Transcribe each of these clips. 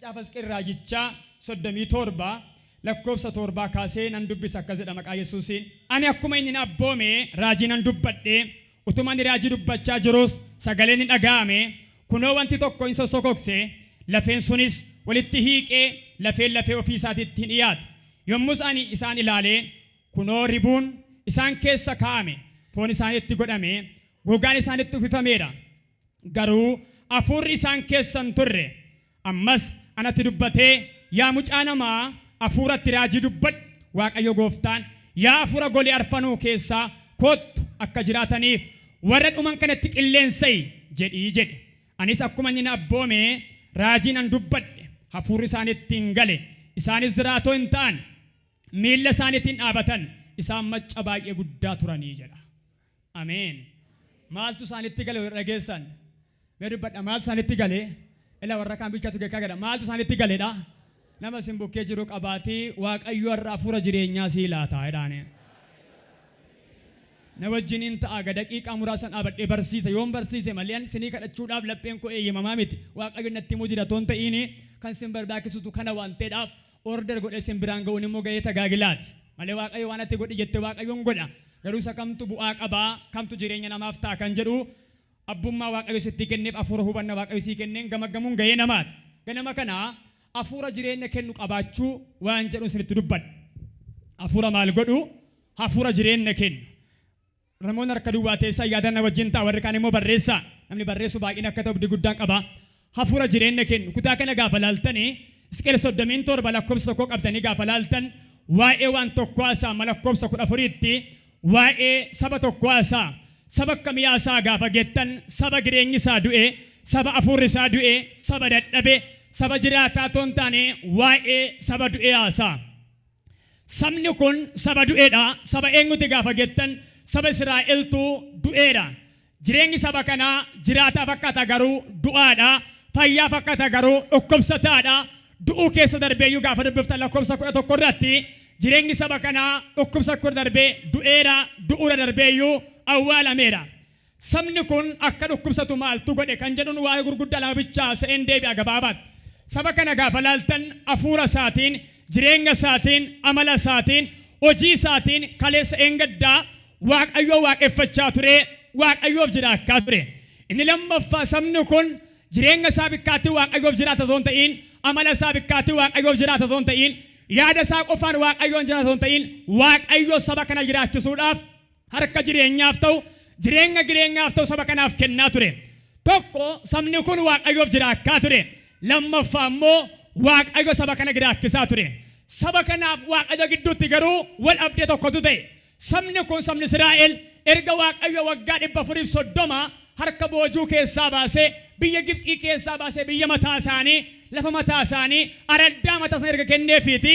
Macaafa Hisqi'eel raajichaa 37 lakkoofsa 7 kaasee nan dubbisa, akkas jedha maqaa Yesuusiin. Ani akkuma inni na abboome raajii nan dubbadhe, utuma ani raajii dubbachaa jiruus sagaleen ni dhaga'ame, kunoo wanti tokko in sossokokse, lafeen sunis walitti hiiqee lafeen lafee ofii isaatiitti in dhi'aate. Yommus ani isaan ilaalee, kunoo ribuun isaan keessa kaa'ame, foon isaanitti godhame, gogaan isaanitti uffifameera, garuu hafuurri isaan keessa hin turre. Ammas anatti dubbatee, Yaa mucaa namaa, hafuuratti raajii dubbadhu! Waaqayyo gooftaan, Yaa hafuura golee arfanuu keessaa kottu, akka jiraataniif warra dhuman kanatti qilleensa'i! jedhi jedhe. Anis akkuma inni na abboome raajii nan dubbadhe, hafuurri isaanitti in gale, isaanis jiraatoo in ta'an, miilla isaaniitiin dhaabatan, isaan macca baay'ee guddaa turanii jedha. Ameen. Maaltu isaanitti gale warra dhageessan? Mee dubbadha, maaltu isaanitti gale? Ila warra kaan bichaatu geekkaa gada. Maaltu isaanitti galedha? Nama isin bukkee jiru qabaatii, Waaqayyo har'a hafuura jireenyaa sii laata jedhaani. Na wajjiniin ta'a ga daqiiqaa muraasan dhaabadhee barsiisa. Yoon barsiise malee an isinii kadhachuudhaaf lapheen koo eeyyamamaa miti. Waaqayyo natti himuu jira toon ta'iini kan isin barbaachisutu kana waan ta'eedhaaf order godhee isin biraan ga'uun immoo ga'ee tagaagilaati. Malee Waaqayyo waan ati godhi jette Waaqayyoon godha. Garuu isa kamtu bu'aa qabaa, kamtu jireenya namaaf ta'a kan jedhu abbummaa Waaqayyo sitti kenneef, hafuura hubanna Waaqayyo sii kenneen gamaggamuun ga'ee namaati. Ganama kana hafuura jireenya kennu qabaachuu waan jedhu isinitti dubbadha. Hafuura maal godhu? Hafuura jireenya kennu. Namoonni harka duwwaa teessan yaadanna wajjin ta'a, warri kaan immoo barreessaa. Namni barreessu baay'ina akka ta'u abdii guddaan qaba. Hafuura jireenya kennu. Kutaa kana gaafa laaltanii, Hisqi'eel 37 lakkoofsa 1 qabdanii gaafa laaltan, waa'ee waan tokkoo haasa'a, amma lakkoofsa 14tti waa'ee saba tokkoo haasa'a. Saba akkamii haasa'a gaafa jettan, saba jireenyi isaa du'e, saba hafuurri isaa du'e, saba dadhabe, saba jiraataa otoo hin taane waa'ee saba du'ee haasa'a. Sabni kun saba du'eedha. Saba eenyuti gaafa jettan, saba Israa'eltu du'eedha. Jireenyi saba kanaa jiraataa fakkaata garuu du'aadha. Fayyaa fakkaata garuu dhukkubsataadha. Du'uu keessa darbeeyyuu gaafa dubbiftan lakkoofsa 11 irratti, jireenyi saba kanaa dhukkubsa irra darbee du'eera, du'uura darbeeyyuu awwaalameera. Sabni kun akka dhukkubsatu maaltu godhe kan jedhuun waa'ee gurguddaa lama bichaa haasa'een deebi'a gabaabaatti. Saba kana gaafa laaltan hafuura isaatiin, jireenya isaatiin, amala isaatiin, hojii isaatiin kaleessa eengaddaa Waaqayyoo waaqeffachaa ture, Waaqayyoof jiraachaa ture. Inni lammaffaa, sabni kun jireenya isaa bikkaatti Waaqayyoof jiraata otoo hin ta'iin, amala isaa bikkaatti Waaqayyoof jiraata otoo hin ta'iin, yaada isaa qofaan Waaqayyoon jiraata otoo hin ta'iin, Waaqayyo saba kana jiraachisuudhaaf harka jireenyaaf ta'u, jireenya jireenyaaf ta'u saba kanaaf kennaa ture. Tokko, sabni kun Waaqayyoof jiraachaa ture. Lammaffaa immoo Waaqayyo saba kana jiraachisaa ture. Saba kanaaf Waaqayyo gidduutti garuu wal dhabdee tokkotu ta'e. Sabni kun, sabni Israa'el, erga Waaqayyo waggaa 430 harka boojuu keessaa baasee, biyya Gibxii keessaa baasee, biyya mataa isaanii, lafa mataa isaanii, araddaa mataa isaanii erga kenneefiiti,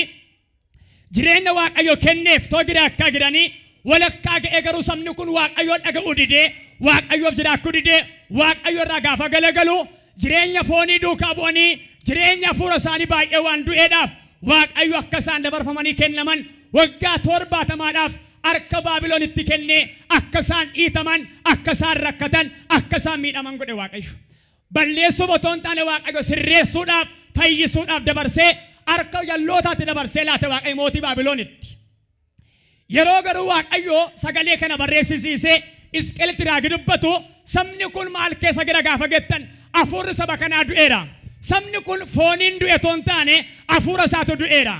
jireenya Waaqayyo kenneef too jiraachaa jiranii walakkaa ga'ee garuu sabni kun Waaqayyoon dhaga'uu didee, Waaqayyoof jiraachuu didee, Waaqayyo irraa gaafa galagalu, jireenya foonii duukaa bu'anii jireenya hafuura isaanii baay'ee waan du'eedhaaf, Waaqayyo akka isaan dabarfamanii kennaman waggaa 70dhaaf harka Baabilonitti kennee akka isaan dhiitaman, akka isaan rakkatan, akka isaan miidhaman godhe Waaqayyo. Balleessuuf otoo hin taane Waaqayyo sirreessuudhaaf, fayyisuudhaaf dabarsee harka jallootaatti dabarsee laate Waaqayyo mootii Baabilonitti. Yeroo garuu Waaqayyo sagalee kana barreessisiisee Hisqi'eelitti raajii dubbatu, sabni kun maal keessa jira gaafa jettan, hafuurri saba kanaa du'eera. Sabni kun fooniin du'e otoo hin taane hafuura isaatu du'eera.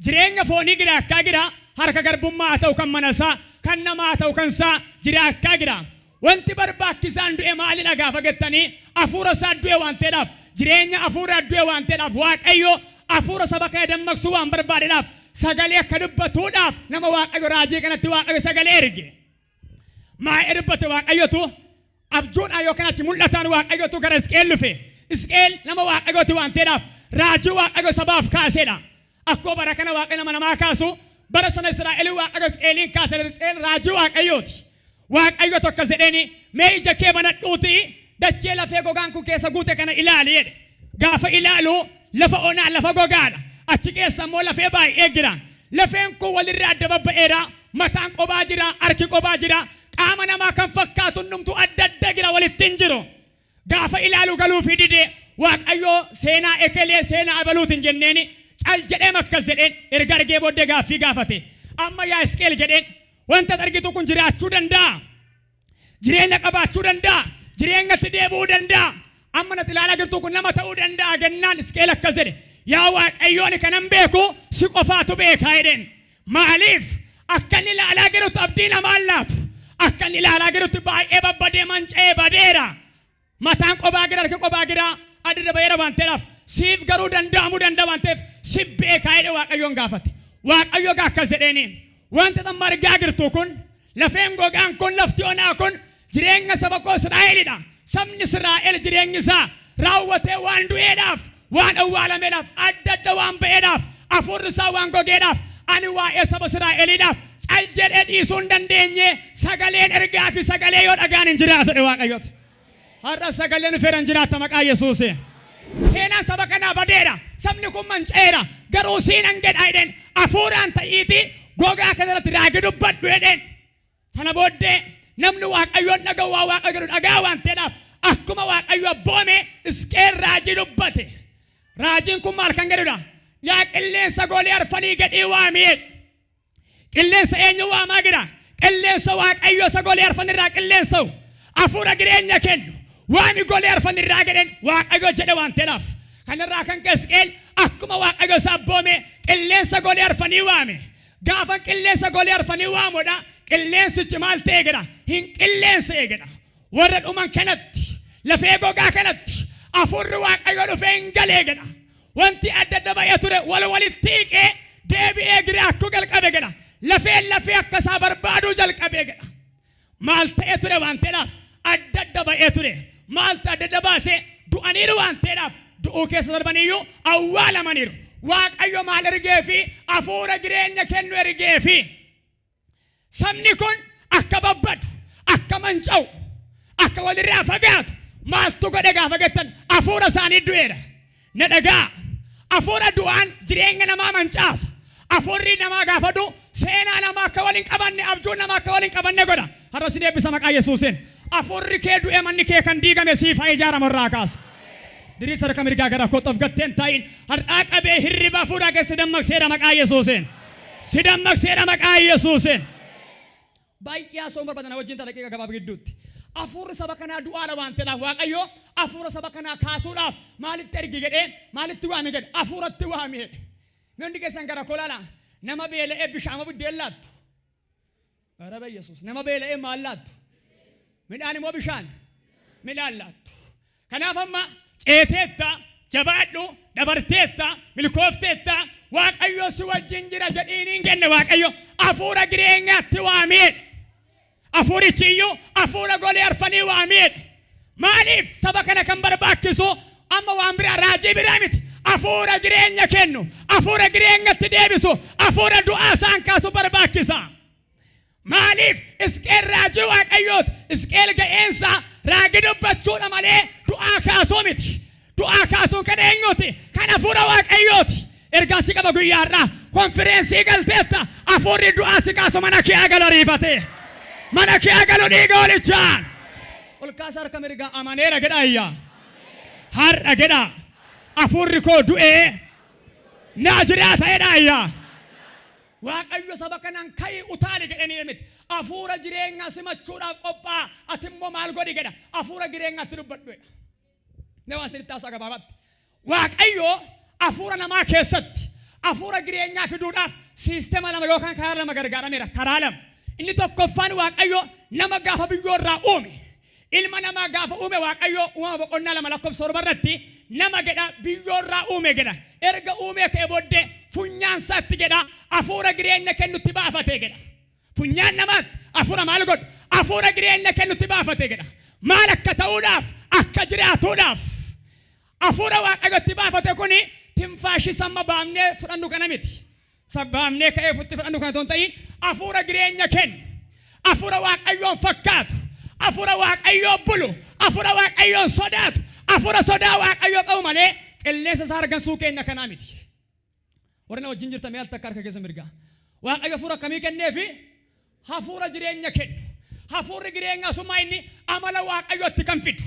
Jireenya foonii jiraachaa jira, harka garbummaa haa ta'u kan mana isaa, kan namaa haa ta'u kan isaa jiraachaa jira. Wanti barbaachisaan du'e maalidha gaafa jettanii, hafuura isaa du'e waan ta'eedhaaf, jireenya hafuuraa du'e waan ta'eedhaaf, Waaqayyo hafuura saba kana dammaqsuu waan barbaadeedhaaf sagalee akka dubbatuudhaaf nama Waaqayyo raajii kanatti Waaqayyo sagalee erge. Maa'ee dubbate Waaqayyotu abjuudhaan yookaan achi mul'ataan Waaqayyotu gara Hisqi'eel dhufe. Hisqi'eel nama Waaqayyooti waan ta'eedhaaf raajii Waaqayyo sabaaf kaaseedha. Akkuma bara kana Waaqayyo nama namaa kaasu, bara sana Israa'elii Waaqayyo Hisqi'eeliin kaase. Hisqi'eel raajii Waaqayyooti. Waaqayyo tokko jedheeni, mee ija kee banadhuutii dachee lafee gogaan kun keessa guute kana ilaali jedhe. Gaafa ilaalu lafa onaa, lafa gogaadha. Achi keessa immoo lafee baay'ee jira. Lafeen kun walirraa adda babba'eera. Mataan qobaa jira, harki qobaa jira. Qaama namaa kan fakkaatu hundumtuu adda adda jira, walitti hin jiru. Gaafa ilaalu galuufii dide. Waaqayyoo seenaa ekelee seenaa abaluutiin jenneeni cal jedheem akkas jedheen erga argee booddee gaaffii gaafate. Amma yaa Hisqeel jedheen, wanta argitu kun jiraachuu danda'a? Jireenya qabaachuu danda'a? Jireenyatti deebi'uu danda'a? Amma nati ilaalaa jirtu kun nama ta'uu danda'a gennaan, Hisqeel akkas jedhe: "Yaa Waaqayyo, ani kanan beeku si qofaatu beekaa" jedheen. Maaliif? Akka inni ilaalaa jirutti abdii namaan laatu. Akka inni ilaalaa jirutti baay'ee babbadee manca'ee badeera. Mataan qobaa jira, harki qobaa jira, adda baheera waan ta'eef, siif garuu danda'amuu danda'a waan ta'eef si beekaa jedhe Waaqayyoon gaafate. Waaqayyo akkas jedheeni: wanta amma argaa jirtu kun, lafeen gogaan kun, lafti onaa kun jireenya saba koo Israa'elidha. Sabni Israa'el jireenyi isaa raawwatee waan du'eedhaaf, waan awwaalameedhaaf, adda adda waan ba'eedhaaf, hafuurri isaa waan gogeedhaaf, ani waa'ee saba Israa'eliidhaaf cal jedhee dhiisuu hin dandeenye, sagaleen ergaa fi sagalee yoo dhagaan hin jiraatu jedhe Waaqayyooti. Har'a sagaleen fedhan jiraatta maqaa Yesuusi. Seenaan saba kanaa badeera. Sabni kun manca'eera. Garuu siinan jedha jedheen, hafuuraan ta'iitii gogaa kanarratti raagii dubbadhu jedheen. Sana booddee namni Waaqayyoon dhaga'u waa Waaqayyo jedhu dhagaa waan ta'eedhaaf, akkuma Waaqayyo abboome Hisqeel raajii dubbate. Raajiin kun maal kan jedhudha? "Yaa qilleensa golee arfanii gadhii waamee." Qilleensa eenyu waamaa jira? Qilleensa Waaqayyo isa golee arfan irraa qilleensa'u. Hafuura jireenya kennu. Waami golee arfan irraa jedheen Waaqayyo jedhe waan ta'eedhaaf. Kanarraa kan ka'e Hisqeel akkuma Waaqayyo isa abboome qilleensa golee arfanii waame. Gaafa qilleensa golee arfanii waamudha, qilleensichi maal ta'e jedha? Hin qilleensa'e jedha. Warra dhuman kanatti, lafee gogaa kanatti, hafuurri Waaqayyo dhufee hin galee jedha. Wanti adda adda ba'ee ture wal walitti hiiqee deebi'ee jiraachuu jalqabe jedha. Lafeen lafee akka isaa barbaaduu jalqabe jedha. Maal ta'ee ture waan ta'eedhaaf? Adda adda ba'ee ture. Maaltu adda adda baasee? Du'aniiru waan ta'eedhaaf, du'uu keessa darbaniyyuu awwaalamaniiru. Waaqayyo maal ergeefi? Hafuura jireenya kennu ergeefi. Sabni kun akka babbadu, akka manca'u, akka walirraa fagaatu maaltu godhe gaafa jettan, hafuura isaanii du'eera. Na dhagaa. Hafuura du'aan jireenya namaa mancaasa. Hafuurri namaa gaafa du'u seenaa namaa akka waliin qabanne, abjuu namaa akka waliin qabanne godha. Har'a si eebbisa maqaa Yesuusiin. Hafuurri kee du'e, manni kee kan diigame siif haa ijaaramu irraa kaasa. Diriirsa harka mirgaa gara kootti, of gatteen taa'in. Har'aa qabee hirriba hafuuraa keessa dammaqseera maqaa Yesuusiin. Si dammaqseera maqaa Yesuusiin. Baay'ee haasa'uun barbaadan wajjin daqiiqa gabaabaa gidduutti. Hafuurri saba kanaa du'aadha waan ta'eedhaaf, Waaqayyo hafuura saba kanaa kaasuudhaaf maalitti ergi jedhee, maalitti waami jedhe? Hafuuratti waami jedhe. Namni keessan gara koo laala. Nama beela'ee bishaan buddeen laattu? Raba Yesuus, nama beela'ee maal laattu? Midhaan immoo bishaan? Midhaan laattu. Kanaaf amma ceeteetta, jabaadhu, dabarteetta, milkoofteetta, Waaqayyo si wajjin jira jedhiin hin kenne. Waaqayyo hafuura jireenyaatti waamee, hafuurichi iyyuu hafuura golee arfanii waamee. Maaliif saba kana kan barbaachisu amma waan biraa, raajii biraa miti. Hafuura jireenya kennu, hafuura jireenyatti deebisu, hafuura du'aa isaan kaasu barbaachisa. Maaliif? Isqeel raajii Waaqayyooti. Isqeel ga'eensa raajii dubbachuudha malee du'aa kaasuu miti. Du'aa kaasuun kan eenyuuti? Kan hafuura Waaqayyooti. Ergaan si qaba guyyaa har'aa. Konfireensii galteetta. Hafuurri du'aa si kaasu mana kee agalu ariifate. Mana kee agalu dhiiga olichaan. Ol kaasa harka mirgaa, "Amaneera" jedha ayyaa. "Har'a" jedha. "Hafuurri koo du'ee naa jiraata" jedha ayyaa. Waaqayyo saba kanaan "Ka'ii utaali" jedhanii miti. Hafuura jireenyaa simachuudhaaf qophaa'a. Ati immoo maal godhi jedha? Hafuura jireenyaatti dubbadhu jedha. Nama asirratti haasaa gabaabaatti. Waaqayyo hafuura namaa keessatti hafuura jireenyaa fiduudhaaf siistema lama yookaan karaa lama gargaarameera. Karaa lama. Inni tokkoffaan, Waaqayyo nama gaafa biyyoo irraa uume. Ilma namaa gaafa uume Waaqayyo, Uumama boqonnaa 2 lakkoofsa 7 irratti nama jedha biyyoo irraa uume jedha. Erga uumee ka'e booddee funyaan isaatti jedha hafuura jireenya kennutti baafate jedha. Funyaan namaatti hafuura maal godhu? Hafuura jireenya kennutti baafate jedha. Maal akka ta'uudhaaf? Akka jiraatuudhaaf. Hafuura Waaqayyotti baafate kuni tinfaashii samma baafnee fudhannu kana miti. Sabbaafnee ka'ee futti fudhannu kana otoo hin ta'in, hafuura jireenya kennu. Hafuura Waaqayyoon fakkaatu. Hafuura Waaqayyoon bulu. Hafuura Waaqayyoon sodaatu. Hafuura sodaa Waaqayyoo qabu malee qilleensa isaa argansuu keenya kanaa miti. Warri na wajjin jirtan, mee al takka harka keessa mirgaa. Waaqayyo hafuura akkamii kenneefi? Hafuura jireenya kennu. Hafuurri jireenyaa summaa inni amala Waaqayyootti kan fidu.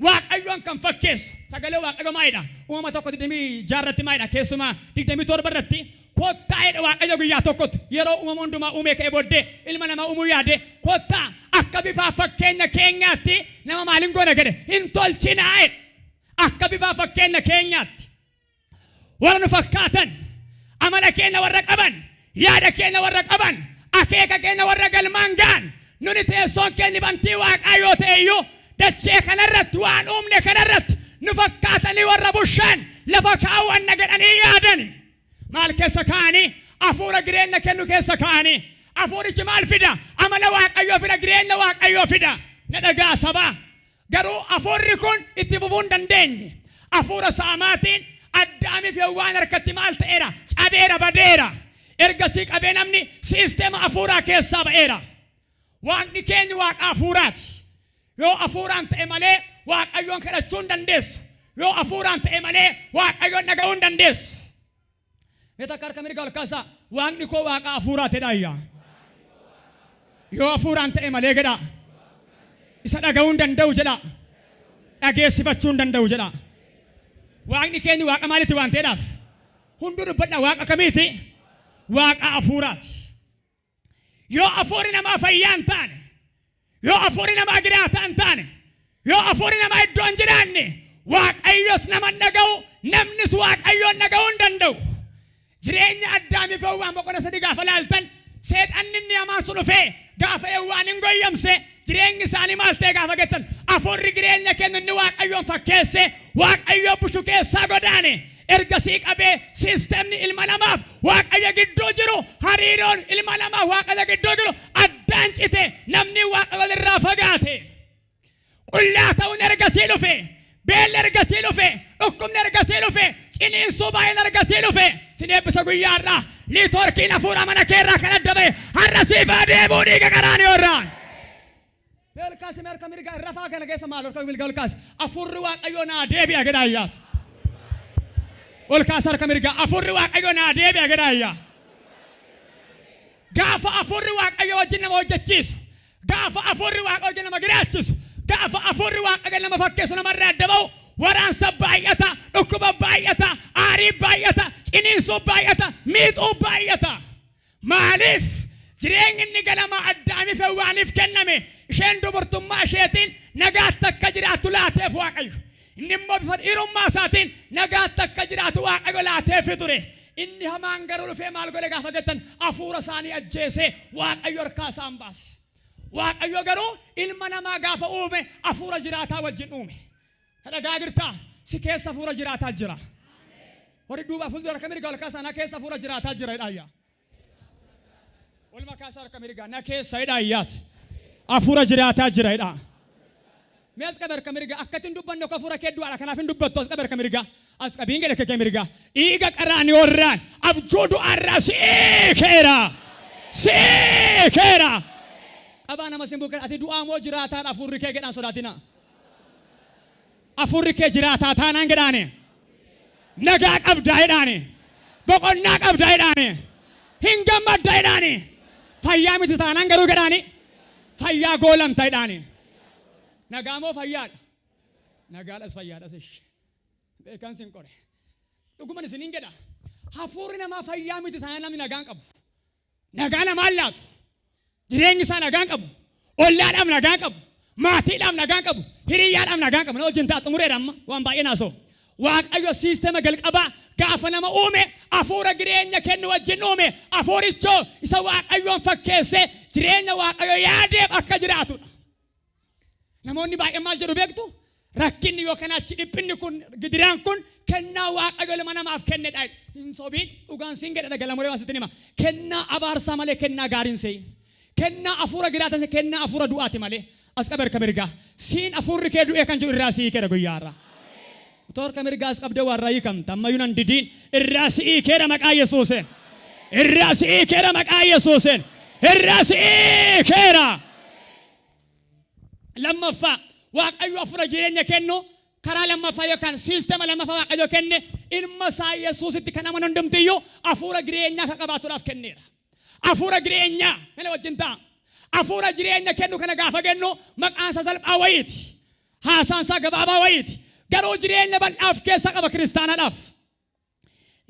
Waaqayyoon kan fakkeessu sagalee Waaqayyo maalidha? Uumama 1:26 irratti maalidha? Keessumaa 27 irratti kottaa jedhe Waaqayyo guyyaa tokkotti yeroo uumama hundumaa uumee ka'ee booddee ilma namaa uumuu yaade, kottaa akka bifaa fakkeenya keenyaatti nama maaliin goona jedhe, hin tolchinaa jedhe. Akka bifaa fakkeenya keenyaatti warra nu fakkaatan, amala keenya warra qaban, yaada keenya warra qaban, akeeka keenya warra galmaan ga'an. Nuni teessoon keenya bantii waaqaa yoo ta'e iyyuu, dachee kanarratti waan uumne kanarratti nu fakkaatanii warra bushaan lafa kaawwanna jedhanii yaadan. Maal keessa kaa'anii? Hafuura jireenya kennu keessa kaa'anii. Hafuurichi maal fida? Amala Waaqayyoo fida, jireenya Waaqayyoo fida. Na dhagaa sabaa. Garuu hafuurri kun itti fufuu hin dandeenye. Hafuura saamaatiin Addaamiif Hewwaan harkatti maal ta'eera? Cabeera, badeera. Ergasii qabee namni siisteema hafuuraa keessaa ba'eera. Waaqni keenya Waaqa hafuuraati. Yoo hafuuraan ta'e malee Waaqayyoon kadhachuu hin dandeessu. Yoo hafuuraan ta'e malee Waaqayyoon dhaga'uu hin dandeessu. Mee takka harka mirga ol kaasaa. Waaqni koo Waaqa hafuuraati jedhaa iyyaa. Yoo hafuuraan ta'e malee jedhaa. Isa dhaga'uu hin danda'u jedhaa. Dhageessifachuu hin danda'u jedhaa. Waaqni keenya Waaqa maaliiti waan ta'eedhaaf? Hunduu dubbadhaa, Waaqa kamiiti? Waaqa hafuuraati. Yoo hafuurri namaa fayyaa hin taane, yoo hafuurri namaa jiraataa hin taane, yoo hafuurri namaa iddoo hin jiraanne, Waaqayyos nama hin dhaga'u, namnis Waaqayyoon dhaga'uu hin danda'u. Jireenya Addaamiif Hewwaan boqonnaa 3 gaafa laaltan, seexanni inni hamaan sun dhufee gaafa Hewwaan hin goyyamse, jireenyi isaanii maal ta'e gaafa jettan, hafuurri jireenya kennu inni Waaqayyoon fakkeesse Waaqayyoo bushu keessaa godaane. Ergasii qabee siistemni ilma namaaf Waaqayyo gidduu jiru, hariiroon ilma namaaf Waaqayyo gidduu jiru addaan cite, namni Waaqa walirraa fagaate. Qullaa ta'uun ergasii dhufe, beelli ergasii dhufe, dhukkubni ergasii dhufe, ciniinsuu baay'een ergasii dhufe. Sin eebbisa guyyaa har'aa. Networkiin hafuura mana keerraa kan adda ba'e har'a siif haa deebi'u dhiiga Qaraaniyoo irraan. Mee ol kaasi, mee harka mirgaa rafaa kana keessa maal harka mirgaa ol kaasi. Hafuurri Waaqayyoo naa deebi'a jedhaa iyyaati. Ol kaasi harka mirgaa. Hafuurri Waaqayyoo naa deebi'a jedhaa iyyaa. Gaafa hafuurri Waaqayyoo wajjin nama hojjechiisu, gaafa hafuurri Waaqayyoo wajjin nama jiraachisu, gaafa hafuurri Waaqayyoo nama fakkeessu namarraa adda ba'u, waraansa baay'ata, dhukkuba baay'ata, aarii baay'ata, ciniinsuu baay'ata, miixuu baay'ata. Maaliif? Jireenyi inni ganama Addaamiif Hewwaaniif kenname, isheen dubartummaa isheetiin nagaatti akka jiraattu laateef Waaqayyo. Inni immoo bifa dhiirummaa isaatiin nagaatti akka jiraatu Waaqayyo laateefi ture. Inni hamaan garuu dhufee maal godhe gaafa jettan, hafuura isaanii ajjeesee Waaqayyo harkaa isaan baase. Waaqayyo garuu ilma namaa gaafa uume hafuura jiraataa wajjin uume. Dhagaa jirtaa? Si keessa hafuura jiraataa jira. Warri duubaa fuuldura harka mirgaa ol kaasaa, na keessa hafuura jiraataa jira jedhaa iyyaa. Ol makaasaa harka mirgaa, na keessa jedhaa iyyaati. Hafuura jiraataa jira jedhaa. Mee as qabe harka mirgaa. Akkatti hin dubbanne akka hafuura kee du'aadha, kanaaf hin dubbattu. As qabe harka mirgaa. As qabiin jedhe kee mirgaa. Dhiiga Qaraaniyoorraan abjuu du'aarraa si'eekeera. Si'eekeera. Qabaa nama sin bukkee, ati du'aa moo jiraataadha hafuurri kee jedhaan sodaatina. Hafuurri kee jiraataa taanaan jedhaani. Nagaa qabdaa jedhaani. Boqonnaa qabdaa jedhaani. Hin gammadda jedhaani. Fayyaa miti taanaan garuu jedhaani. Fayyaa goolamta jedhaani. Nagaa moo fayyaadha? Nagaadhas fayyaadhas ishi. Beekan sin qore. Dhuguman isiniin jedha. Hafuurri namaa fayyaa miti taanaan namni nagaan qabu. Nagaa namaan laatu. Jireenyi isaa nagaan qabu. Ollaadhaaf nagaan qabu. Maatiidhaaf nagaan qabu. Hiriyyaadhaaf nagaan qabu. Na wajjin ta'a, xumureera amma waan baay'ee naasoo. Waaqayyo siistema jalqabaa gaafa nama uume hafuura jireenya kennu wajjin uume. Hafuurichoo isa Waaqayyoon fakkeessee jireenya Waaqayyo yaadeef akka jiraatudha. Namoonni baay'een maal jedhu beektu? Rakkinni yookaan achi dhiphinni kun, gidiraan kun kennaa Waaqayyo ilma namaaf kennedha. Hin sobiin, dhugaan siin jedha, dhagalamuree waan sitti hima. Kennaa abaarsaa malee kennaa gaariin seeyin. Kennaa hafuura jiraatan kennaa hafuura du'aati malee. As qabe harka mirgaa. Siin hafuurri kee du'ee kan jiru irraa si'ii keedha guyyaa har'aa. Otoo harka mirgaa as qabdee waa irraa hiikamta. Ammayyuu nan didiin, irraa si'ii keedha maqaa Yesuuseen. Irraa si'ii keedha maqaa Yesuuseen. Irraa si'ii keedha. Lammaffaa, Waaqayyo hafuura jireenya kennu karaa lammaffaa yookaan siistema lammaffaa Waaqayyo kenne, ilma isaa Yesuusitti kan amanu hundumtiyyuu hafuura jireenyaa akka qabaatuudhaaf kenneera. Hafuura jireenyaa kana wajjin ta'a. Hafuura jireenya kennu kana gaafa kennu maqaan isaa salphaa wayiiti. Haasaan isaa gabaabaa wayiiti. Garuu jireenya bal'aa of keessaa qaba kiristaanaadhaaf.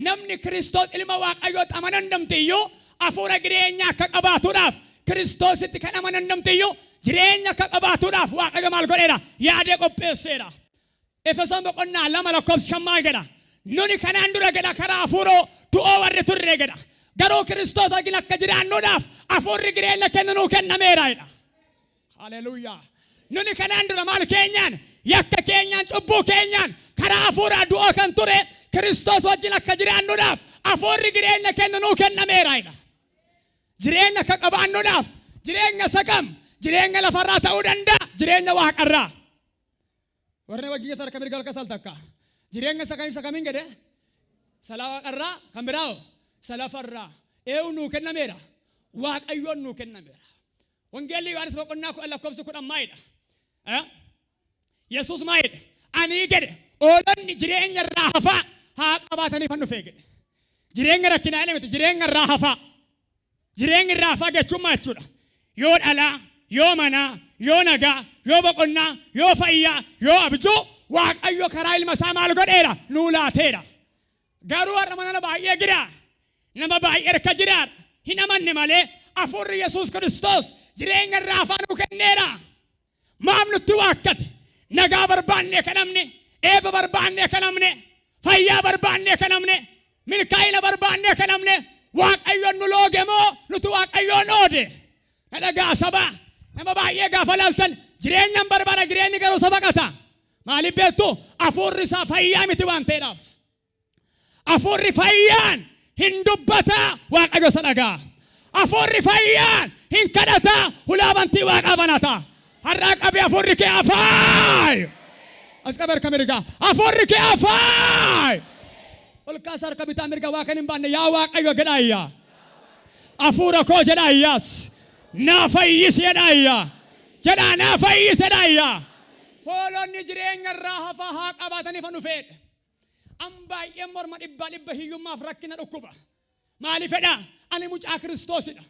Namni Kiristoos ilma Waaqayyootti amanan hundumti iyyuu hafuura jireenyaa akka qabaatuudhaaf Kiristoositti kan amanan hundumti iyyuu jireenya akka qabaatuudhaaf Waaqayyo maal godheera? Yaadee qopheesseera. Efesoon boqonnaa 2 lakkoofsa 5 maal jedha? Nuni kanaan dura jedha karaa hafuuroo du'oo warri turre jedha. Garuu Kiristoos wajjin akka jiraannuudhaaf hafuurri jireenya kennu nuu kennameera jedha. Haleluuyaa. Nuni kanaan dura maal keenyaan? Yakka keenyaan, cubbuu keenyaan karaa hafuuraa du'oo kan ture Kiristoos wajjin akka jiraannuudhaaf hafuurri jireenya kennu nuu kennameera jedha. Jireenya akka qabaannuudhaaf jireenya isa kam? Jireenya lafarraa ta'uu danda'a, jireenya waaqarraa. Warri wajjin jirtan harka mirga ol kaasal takka. Jireenya isa kam isa kamiin jedhe? Isa waaqarraa kan biraa hoo? Isa lafarraa. Eewu nuu kennameera? Waaqayyoon nuu kennameera. Wangeelli Yohaannis boqonnaa 10 lakkoofsi 10 maalidha? Eh? Yesuus maal jedhe? Ani jedhe hoolonni jireenya irraa hafaa haa qabaataniifan dhufee jedhe. Jireenya rakkinaa jedhe miti, jireenya irraa hafaa. Jireenyi irraa hafaa jechuun maal jechuudha? Yoo dhalaa, yoo manaa, yoo nagaa, yoo boqonnaa, yoo fayyaa, yoo abjuu Waaqayyo karaa ilma isaa maal godheera? Nuu laateera. Garuu har'a mana baay'ee jira. Nama baay'ee harka jira. Hin amanne malee hafuurri Yesuus Kiristoos jireenya irraa hafaa nuu kenneera. Maaf nutti waakkate? Nagaa barbaannee kadhamne, eebba barbaannee kadhamne, fayyaa barbaannee kadhamne, milkaa'ina barbaannee kadhamne, Waaqayyoon nu looge moo nuti Waaqayyoon oode? Na dhaga'a sabaa. Nama baay'ee gaafa laaltan jireenyan barbaada jireenyi garuu isa baqata. Maaliif beektu? Hafuurri isaa fayyaa miti waan ta'eedhaaf. Hafuurri fayyaan hin dubbata Waaqayyo isa dhaga'a. Hafuurri fayyaan hin kadhata hulaa bantii Waaqaa banata. Har'aa qabee hafuurri kee afaayi. As qabe harka mirgaa. Hafuurri kee afaayi. Ol kaasa harka bitaa mirga waa kan hin baanne yaa Waaqayyo jedhaa iyyaa. Hafuura koo jedhaa iyyaas. Naa fayyisi jedhaa iyyaa. Jedhaa naa fayyisi jedhaa iyyaa. Hoolonni jireenya irraa hafaa haa qabaataniif an dhufeedha. An baay'een morma dhibbaa dhibba hiyyummaaf rakkina dhukkuba. Maaliif jedhaa? Ani mucaa Kiristoosidha.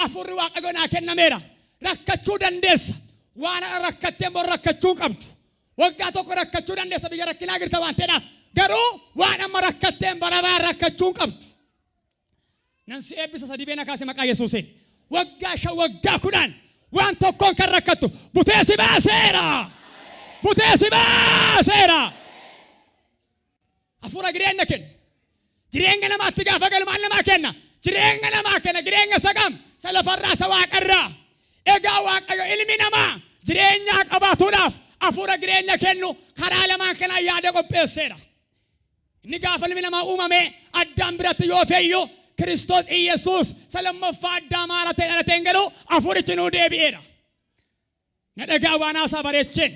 Hafuurri Waaqayyoo naa kennameera. Rakkachuu dandeessa. Waan har'a rakkatteen bor rakkachuu hin qabdu. Waggaa tokko rakkachuu dandeessa biyya rakkinaa jirta waan ta'eedhaaf. Garuu waan amma rakkatteen bara baraan rakkachuu hin qabdu. Nan si eebbisa sadii beena kaase maqaa Yesuusiin. Waggaa 5 waggaa 10 waan tokkoon kan rakkattu butee si baaseera. Butee si baaseera. Hafuura jireenya kenna. Jireenya namaatti gaafa galu maal namaa kenna? Jireenya namaa kenna. Jireenya isa kam? Isa lafarraa, isa waaqarraa. Egaa Waaqayyo ilmi namaa jireenyaa qabaatuudhaaf hafuura jireenya kennu karaa lamaan kanaan yaada qopheesseera. Inni gaafa ilmi namaa uumame Addaam biratti yoo fe'iyyu Kiristoos Iyyasuus isa lammaffaa Addaam haara ta'e dhalateen garuu hafuurichi nuu deebi'eera. Na dhagaa waan haasaa bareecheen.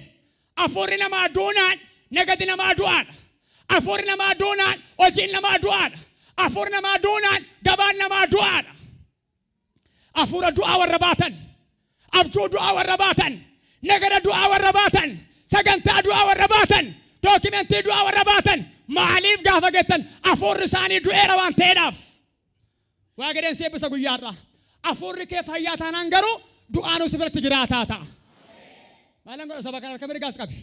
Hafuurri namaa duunaan nagadi namaa du'aadha. Hafuurri namaa duunaan hojiin namaa du'aadha. Hafuurri namaa duunaan gabaan namaa du'aadha. Hafuura du'aa warra baatan, abjuu du'aa warra baatan, nagada du'aa warra baatan, sagantaa du'aa warra baatan, dookimentii du'aa warra baatan maaliif gaafa jettan hafuurri isaanii du'eera waan ta'eedhaaf. Waa gadheen si eebbisa guyyaa har'aa. Hafuurri kee fayyaa taanaan garuu du'aanuu si biratti jiraataa ta'a. Maalan godha saba kana harka mirgaas qabi.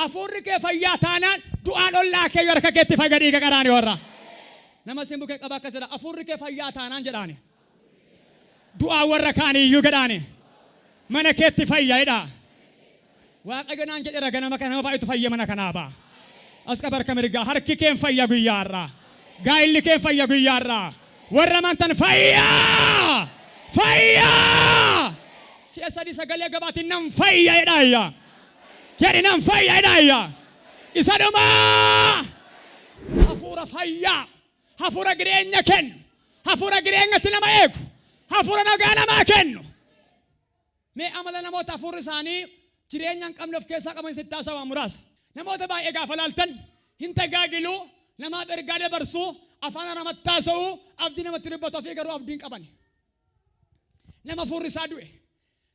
Hafuurri kee fayyaa taanaan du'aan ollaa kee harka keetti fayya dhiiga qaraanii warra. Nama sin bukee qaba akkas jedha. Hafuurri kee fayyaa taanaan jedhaani. Du'aan warra kaaniiyyuu jedhaani. Mana keetti fayya jedha. Waaqayyo naan jedheera ganama kana nama baay'eetu fayyee mana kanaa ba'a. As qaba harka mirgaa. Harki keen fayya guyyaa har'aa. Gaa'illi keen fayya guyyaa har'aa. Warra amantan fayyaa! Fayyaa! Si'a sadii sagalee gabaatiin nan fayya jedhaa iyyaa. Jedhi nan fayya jedhaa iyyaa. Isa dhumaa! Hafuura fayyaa. Hafuura jireenya kennu. Hafuura jireenyatti nama eegu. Hafuura nagaa namaa kennu. Mee amala namoota hafuurri isaanii jireenya hin qabne of keessaa qaban isinitti haasa'a waan muraasa. Namoota baay'ee gaafa laaltan hin tajaajilu, namaaf ergaa dabarsu, afaan namatti haasa'u, abdii namatti dubbatu ofii garuu abdii hin qabani. Nama hafuurri isaa du'e,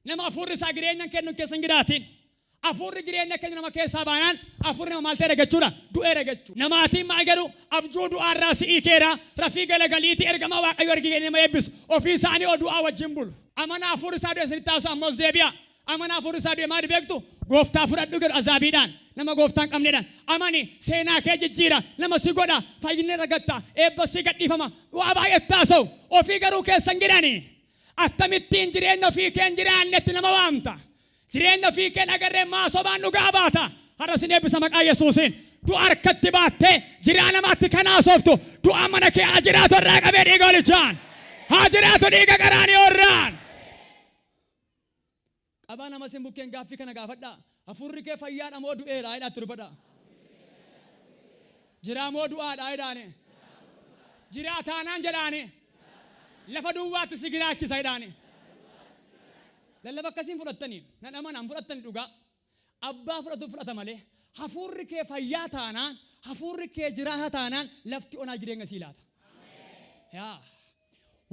nama hafuurri isaa jireenya hin kennu keessa hin jiraatin. Hafuurri jireenya keenya nama keessaa baanaan hafuurri nama maal ta'eera jechuudha? Du'eera jechuudha. Namaatiin maal jedhu? Abjuu du'aarraa si hiikeera, rafii galagaliitii ergamaa Waaqayyoo argi jedhanii nama eebbisu. Ofii isaanii oo du'aa wajjin bulu. Amana hafuurri isaa du'e isinitti haasa'u ammas deebi'a. Amanaa hafuurri isaa du'e maali beektu? Gooftaa fudhadhu jedhu azaabiidhaan. Nama gooftaa hin qabneedhaan. Amani seenaa kee jijjiira. Nama si godha. Fayyinni argatta. Eebba si gadhiifama. Waa baay'eetti haasa'u. Ofii garuu keessa hin jirani. Akkamittiin jireenya ofii kee hin jiraannetti nama waamta? Jireenya ofii kee hin agarree maa sobaan dhugaa baata? Har'a sin eebbisa maqaa Yesuusiin. Du'a harkatti baattee jiraa namaatti kan haasoftu du'a mana kee haa jiraatu irraa qabee dhiiga olichaan. Haa jiraatu dhiiga qaraaniyoorraan. Qabaa nama sin bukkeen gaaffii kana gaafadhaa. Hafuurri kee fayyaadha moo du'eera jedhaatti dubbadhaa. Jiraa moo du'aadha jedhaani. Jiraa taanaan jedhaani. Lafa duwwaatti si jiraachisa jedhaani. Lallaba akkasiin fudhattanii nan amanaan fudhattanii dhugaa. Abbaa fudhatu fudhata malee hafuurri kee fayyaa taanaan hafuurri kee jiraata taanaan lafti onaa jireenya sii laata. Yaa.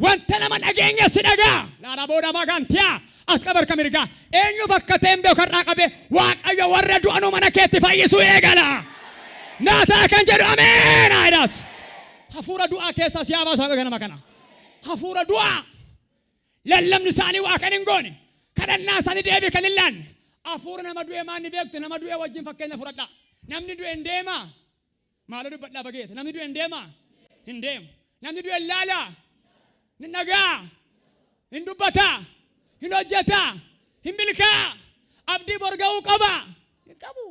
Wanta nama dhageenya si dhagaa. Laala booda magantiyaa as qabar ka mirgaa. Eenyu bakka ta'e hin beeku har'aa qabee Waaqayyo warra du'anuu mana keetti fayyisuu eegala. Naataa kan jedhu ameen haa jedhaatu. Hafuura du'aa keessaa si haa baasu Waaqayyo ganama kana. Hafuura du'aa. Lallabni isaanii waa kan hin goone. Kadhannaa isaanii deebii kan hin laanne. Hafuura nama du'e maal ni beektu? Nama du'e wajjin fakkeenya fudhadhaa. Namni du'e hin deemaa? Maaloo dubbadhaa bageeta. Namni du'e hin deemaa? Hin deemu. Namni du'e hin laalaa? Hin dhagaa? Hin dubbataa? Hin hojjetaa? Hin milkaa? Abdii bor ga'uu qaba? Hin qabu.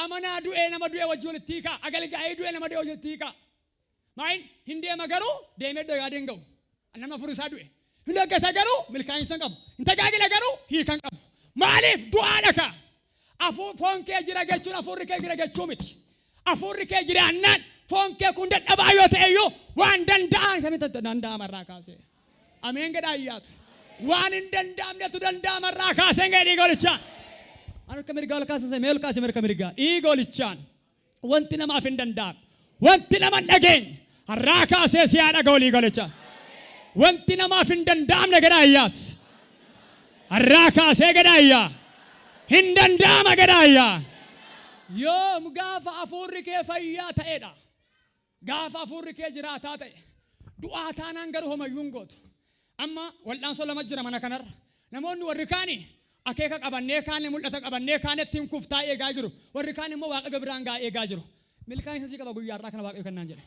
Amanaa du'ee nama du'e wajjin walitti hiikaa. Agalgaa'ee du'e nama du'e wajjin walitti hiikaa. Maayin hin deema garuu deemee iddoo yaadee hin ga'u. Nama hafuurri isaa du'e. Hin hojjeta garuu milkaa'insa hin qabu. Hin tajaajila garuu hiika hin qabu. Maaliif du'aadha kaa? Foon kee jira jechuun hafuurri kee jira jechuu miti. Hafuurri kee jiraannaan foon kee kun dadhabaa yoo ta'e iyyuu waan danda'an samitti danda'ama irraa kaasee. Ameen jedhaa iyyaatu. Waan hin danda'amnetu danda'ama irraa kaasee ngee dhiiga olichaan. Harka mirgaa ol kaasee mee ol kaasee harka mirgaa dhiiga olichaan. Wanti namaaf hin danda'amne. Wanti nama hin dhageenye. Har'aa kaasee si haa dhaga'u dhiiga olichaan. Wanti namaaf hin danda'amne jedhaa iyyaas. Har'aa kaasee jedhaa iyyaa. Hin danda'ama jedhaa iyyaa. Yoom gaafa hafuurri kee fayyaa ta'edha. Gaafa hafuurri kee jiraataa ta'e. Du'aa taanaan garuu homayyuu hin gootu. Amma wal'aansoo lama jira mana kanarra. Namoonni warri kaani akeeka qabannee kaane mul'ata qabannee kaane ittiin kuftaa eegaa jiru. Warri kaan immoo Waaqayyo biraan ga'a eegaa jiru. Milkaa'insa sii qaba guyyaa har'aa kana Waaqayyo kennaan jedhe.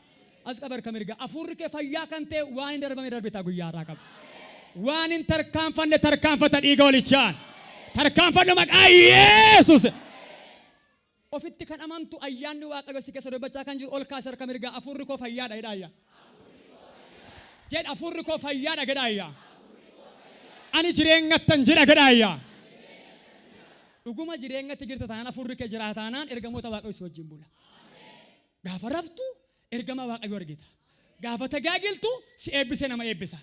As qaba harka mirgaa. Hafuurri kee fayyaa kan ta'e waan hin darbame darbitaa guyyaa har'aa qaba. Waan hin tarkaanfanne tarkaanfata dhiiga olichaan. Tarkaanfadhu maqaa Yesuus. Ofitti kan amantu ayyaanni Waaqayyo si keessa dubbachaa kan jiru ol kaase harka mirgaa hafuurri koo fayyaadha jedhaa ayyaa. Jedha hafuurri koo fayyaadha jedhaa ayyaa. Ani jireenyattan jira jedhaa ayyaa. Dhuguma jireenyatti jirta taanaan hafuurri kee jira taanaan ergamoota Waaqayyo si wajjin bula. Gaafa raftu ergama Waaqayyo argita. Gaafa tajaajiltu si eebbisee nama eebbisa.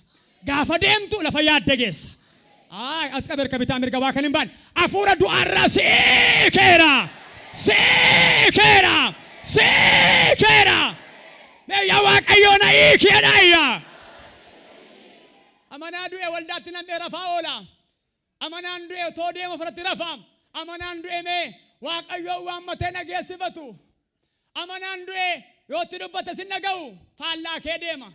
Gaafa deemtu lafa yaadde geessa. Aay as qabe harka bitaa mirga waa kan hin baane. Hafuura du'aarraa si hiikeera. Si hiikeera. Si hiikeera. Mee yaa Waaqayyoo na hiiki jedhaa iyyaa. Amanaa du'e waldaatti nam'ee rafaa oola. Amanaan du'e otoo deemu ofirratti rafaa. Amanaan du'e mee Waaqayyoon waammatee nageessifatu. Amanaan du'e yoo itti dubbate sin dhaga'u faallaa kee deema.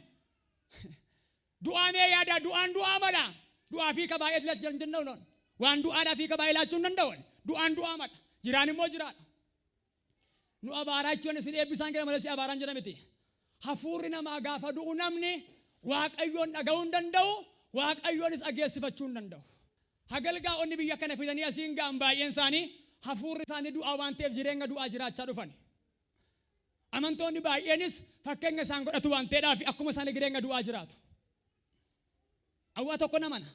Du'aa mee yaada du'aan du'aa mala. Du'aa fi baay'ee laachuu hin danda'u. Waan du'aadhaa fi baay'ee laachuu hin danda'u. Du'aan du'aa mala. Jiraan immoo jiraadha. Nu abaaraa jechuun isin eebbisaan jira malee si abaaraan jira miti. Hafuurri namaa gaafa du'u namni Waaqayyoon dhaga'uu hin danda'u, Waaqayyoonis dhageessifachuu hin danda'u. Hagalgaa'onni biyya kana fidanii asiin ga'an baay'een isaanii hafuurri isaanii du'aa waan ta'eef jireenya du'aa jiraachaa dhufan. Amantoonni baay'eenis fakkeenya isaan godhatu waan ta'eedhaaf akkuma isaanii jireenya du'aa jiraatu. Awwaa tokko namana.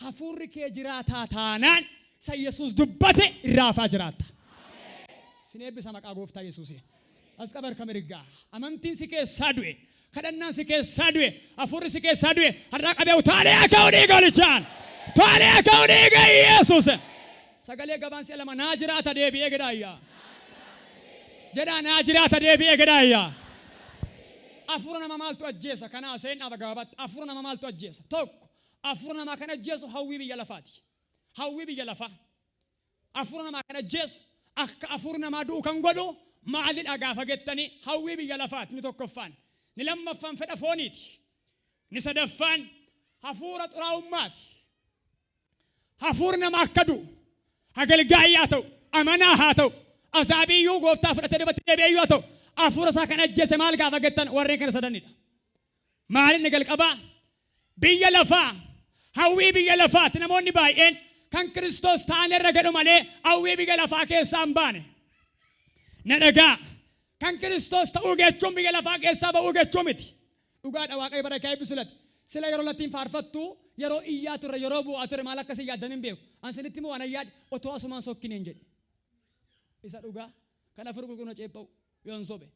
Hafuurri kee jiraataa taanaan isa Yesuus dubbate irraa hafaa jiraatta. Sin eebbisa maqaa gooftaa Yesuusiin. As qaba harka mirgaa. Amantiin si keessaa du'e. Kadhannaan si keessaa du'e. Hafuurri si keessaa du'e. Har'aa qabee utaalee akka dhiiga olichaan. Utaalee akka dhiiga Yesuus. Sagalee gabaan si'a lama naa jiraata deebi'ee jedhaa iyyaa. Jedhaa naa jiraata deebi'ee jedhaa iyyaa. Hafuura nama maaltu ajjeesa? Kanaa seenaa gabaabaatti hafuura nama maaltu ajjeesa? Tokko hafuura namaa kan ajjeesu hawwii biyya lafaati. Hawwii biyya lafaa. Hafuura namaa kan ajjeesu akka hafuurri namaa du'u kan godhu maalidha gaafa jettanii hawwii biyya lafaati ni tokkoffaan. Ni lammaffaan fedha fooniiti. Ni sadaffaan hafuura xuraa'ummaati. Hafuurri nama akka du'u, agalgaayii haa ta'u, amanaa haa ta'u, azaabiyyuu gooftaa fudhatee duubatti deebi'eeyyuu haa ta'u, hafuura isaa kan ajjeese maal gaafa jettan warreen kana sadanidha. Maal inni jalqabaa? Biyya lafaa, hawwii biyya lafaati. Namoonni baay'een kan Kiristoos ta'an irra jedhu malee hawwii biyya lafaa keessaa hin baane. Na dhagaa. Kan Kiristoos ta'uu jechuun biyya lafaa keessaa ba'uu jechuu miti. Dhugaadha, Waaqayyo bara kee eebbisu lati. Sila yeroo lattiin faarfattu, yeroo iyyaa turre, yeroo bu'aa ture, maal akkasii yaaddan hin beeku. An sinitti immoo waan yaade otoo asumaan sokkineen jedhe. Isa dhugaa kan afur qulqullina ceepha'u yoon sobe.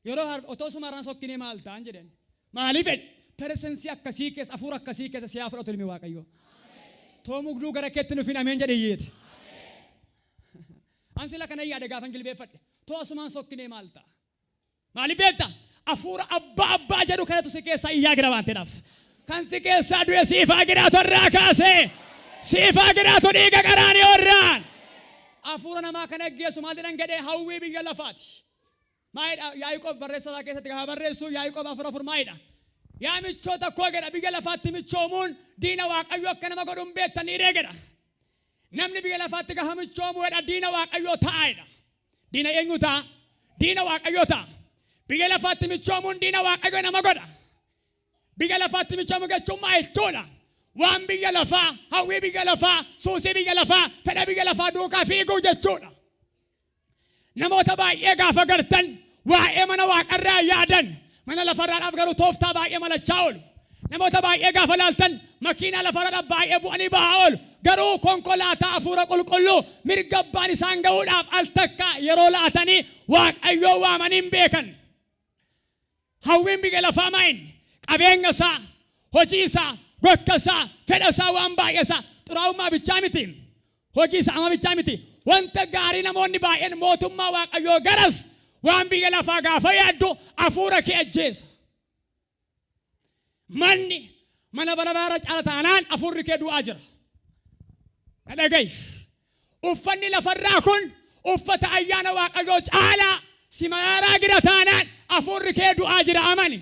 Yeroo otoo sumarraan sokkinee maal ta'an jedhan. Maaliif jedhe? Presence akkasii keessa, hafuura akkasii keessa siyaa fudhatu ilmi Waaqayyoo. Too mugduu gara keetti nufin ameen jedhe iyyeeti. An sila kana yaade gaafan jilbeeffadhe. Too asumaan sokkinee maal ta'a? Maaliif beekta? Hafuura abbaa abbaa jedhu kanatu si keessaa iyyaa jira waan ta'eedhaaf. Kan si keessaa du'e siif haa jiraatu irraa kaasee. Siif haa jiraatu dhiiga qaraanioo irraan. Hafuura namaa kan ajjeesu maal jedhan jedhee? Hawwii biyya lafaati. Maalidha? Yaaqoob barreessa isaa keessatti gaafa barreessu, Yaaqoob 4:4 maalidha? Yaa michoota koo jedha, biyya lafaatti michoomuun diina Waaqayyoo akka nama godhu hin beektanii ree jedha. Namni biyya lafaatti gaafa michoomu jedha, diina Waaqayyoo ta'a jedha. Diina eenyu ta'a? Diina Waaqayyoo ta'a. Biyya lafaatti michoomuun diina Waaqayyoo nama godha. Biyya lafaatti michoomu jechuun maal jechuudha? Waan biyya lafaa, hawwii biyya lafaa, suusii biyya lafaa, fedha biyya lafaa duukaa fiiguu jechuudha. Namoota baay'ee gaafa gartan waa'ee mana waaqarraa yaadan, mana lafarraadhaaf garuu tooftaa baay'ee malachaa oolu. Namoota baay'ee gaafa laaltan makiinaa lafarraadhaaf baay'ee bu'anii bahaa oolu. Garuu konkolaataa hafuura qulqulluu mirga abbaan isaan ga'uudhaaf al takka yeroo laatanii Waaqayyoo waamanii hin beekan. Hawwiin biyya lafaa maayin? Qabeenya isaa, hojii isaa, gocha isaa, fedha isaa, waan baay'ee isaa, xuraa'ummaa bichaa miti. Hojii isaa ama bichaa miti. Wanta gaarii namoonni baay'een mootummaa Waaqayyoo garas waan biyya lafaa gaafa yaaddu hafuura kee ajjeesa. Manni mana bara bara caala taanaan hafuurri kee du'aa jira. Na dhaga'i. Uffanni lafarraa kun uffata ayyaana Waaqayyoo caalaa si maraaraa jira taanaan hafuurri kee du'aa jira, amani.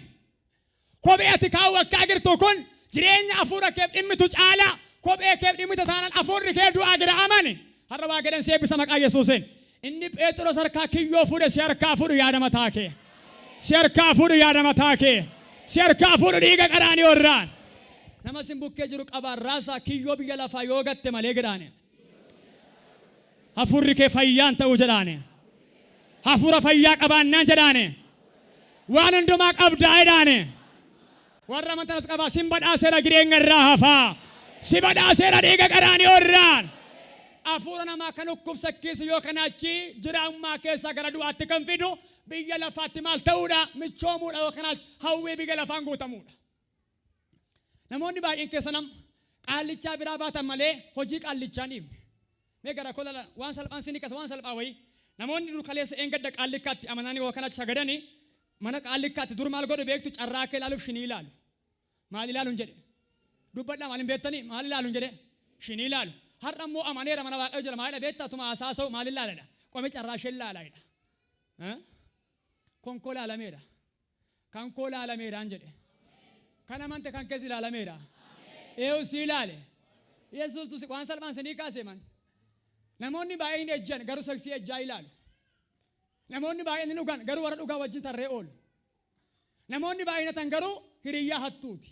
Kophee ati kaawwachaa jirtu kun jireenya hafuura keef dhimmitu caalaa kophee keef dhimmitu taanaan hafuurri kee du'aa jira, amani. Har'a waa jedhan si eebbisa maqaa Yesuusiin. Inni Phexros harkaa kiyyoo fuudhe si harkaa fuudhu yaada mataa kee. Si harkaa fuudhu yaada mataa kee. Si harkaa fuudhu dhiiga qaraanioo irraan. Nama sin bukkee jiru qabaan raasaa, kiyyoo biyya lafaa yoo gatte malee jedhaani. Hafuurri kee fayyaan ta'uu jedhaani. Hafuura fayyaa qabaannaan jedhaani. Waan hundumaa qabdaa jedhaani. Warra amantan as qabaa, sin badhaaseera jireenya irraa hafaa. Si badhaaseera dhiiga qaraanioo irraan. Hafuura namaa kan dhukkubsachiisu yoo kana achi jiraammaa keessaa gara du'aatti kan fidu biyya lafaatti maal ta'uudha? Michoomuudha yoo kana hawwii biyya lafaan guutamuudha. Namoonni baay'een keessa nam qaallichaa biraa baatan malee hojii qaallichaa hin dhiifne. Mee gara koo lala, waan salphaan sinii qasa, waan salphaa wayii. Namoonni dur kaleessa eengadda qaallikkaatti amananii yoo kana achi sagadanii mana qaallikkaatti dur maal godhu beektu? Carraa kee ilaaluuf shinii ilaalu. Maal ilaaluun jedhe? Dubbadhaa, maal hin beektanii? Maal ilaaluun jedhe? Shinii ilaalu. Har'a immoo amaneera, mana Waaqayyo jira, maalidha beektaa? Tuma hasaasa'u maal ilaaladha? Qomi carraa ishee ilaalaidha. Kan koo ilaalameera. Kan koo ilaalameeraan jedhe. Kan amante kan kees ilaalameera. Eeyu si ilaale? Yesuus tu waan salphaan sinii kaase man. Namoonni baay'een ejjan garuu seksii ejjaa ilaalu. Namoonni baay'een ni dhugan garuu warra dhugaa wajjin tarree oolu. Namoonni baay'een hatan garuu hiriyyaa hattuuti.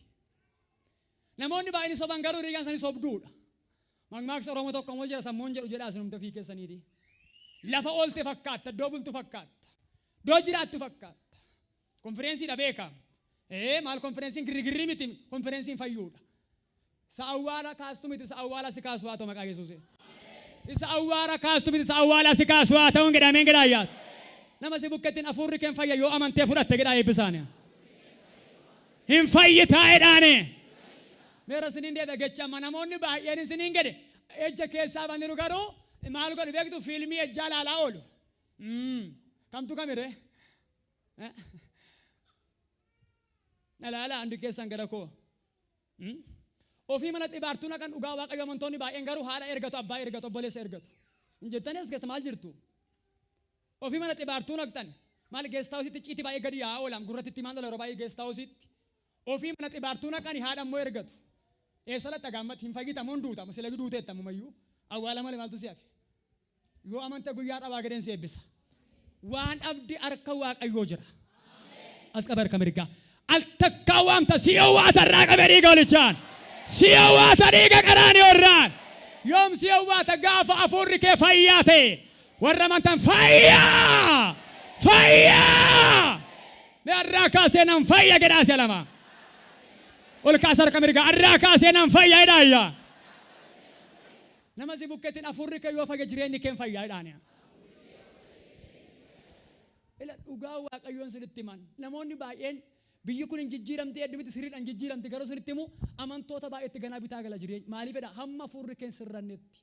Namoonni baay'een soban garuu hiriyyaan isaanii sobduudha. Mammaaksa Oromoo tokko immoo jira, sammuun jedhu jedhaa isinumti ofii keessaniiti. Lafa oolte fakkaatta, iddoo bultu fakkaatta, iddoo jiraattu fakkaatta. Konfirensiidha beeka. Ee, maal konfirensiin girrigirrii miti, konfirensiin fayyuudha. Isa awwaala kaastu miti, isa awwaala si kaasu haa ta'u maqaa Yesuusiin. Isa awwaara kaastu miti, isa awwaala si kaasu haa ta'uun jedhameen jedhaa yaadu. Nama si bukkettiin hafuurri keen fayya yoo amantee fudhatte jedhaa eebbisaani. Hin fayyitaa jedhaani. Meera isiniin deebi'a jecha amma namoonni baay'een isiniin jedhe ejja keessaa baniru garuu maal godhu beektu? Fiilmii ejjaa ilaalaa oolu. Kamtu kamire? Ilaalaa hundi keessan gara koo. Ofii mana xibaartuu naqan dhugaa Waaqayyo amantoonni baay'een garuu haadha ergatu, abbaa ergatu, obboleessa ergatu. Hin jettanii as keessa maal jirtu? Ofii mana xibaartuu naqxan. Maal guest houseitti icciitii baay'ee gadi yaa'aa oolan gurratti itti maal yeroo baay'ee guest houseitti. Ofii mana xibaartuu naqani, haadha immoo ergatu. Eessa latta gaammatti hin fayyita moo hin duuta? Sila duuteetta ammumayyuu. Awwaala malee maaltu si hafe? Yoo amante guyyaa dhabaa gadeen si eebbisa. Waan dhabde harka Waaqayyoo jira. As qaba harka mirgaa. Al takkaa waamta si'a waata irraa qabe dhiiga olichaan. Si'a waata dhiiga qaraaniyo irraan. Yoom si'a waata gaafa afuurri kee fayyaa ta'e. Warra amantan fayyaa! Fayyaa! Mee har'aa kaasee nan fayya jedhaa si'a lama. Ol kaasa harka mirgaa. Har'aa kaasee nan fayya jedhaa ayyaa. Nama si bukkeetiin afuurri kee yoo fayya jireenyi kee hin fayyaa jedhaani. Ila dhugaa Waaqayyoon sinitti himan. Namoonni baay'een biyyi kun hin jijjiiramti eddu miti sirriidhaan hin jijjiiramti garuu sinitti himu amantoota baay'eetti ganaa bitaa gala jireenya. Maaliif jedha hamma afuurri kee hin sirrannetti.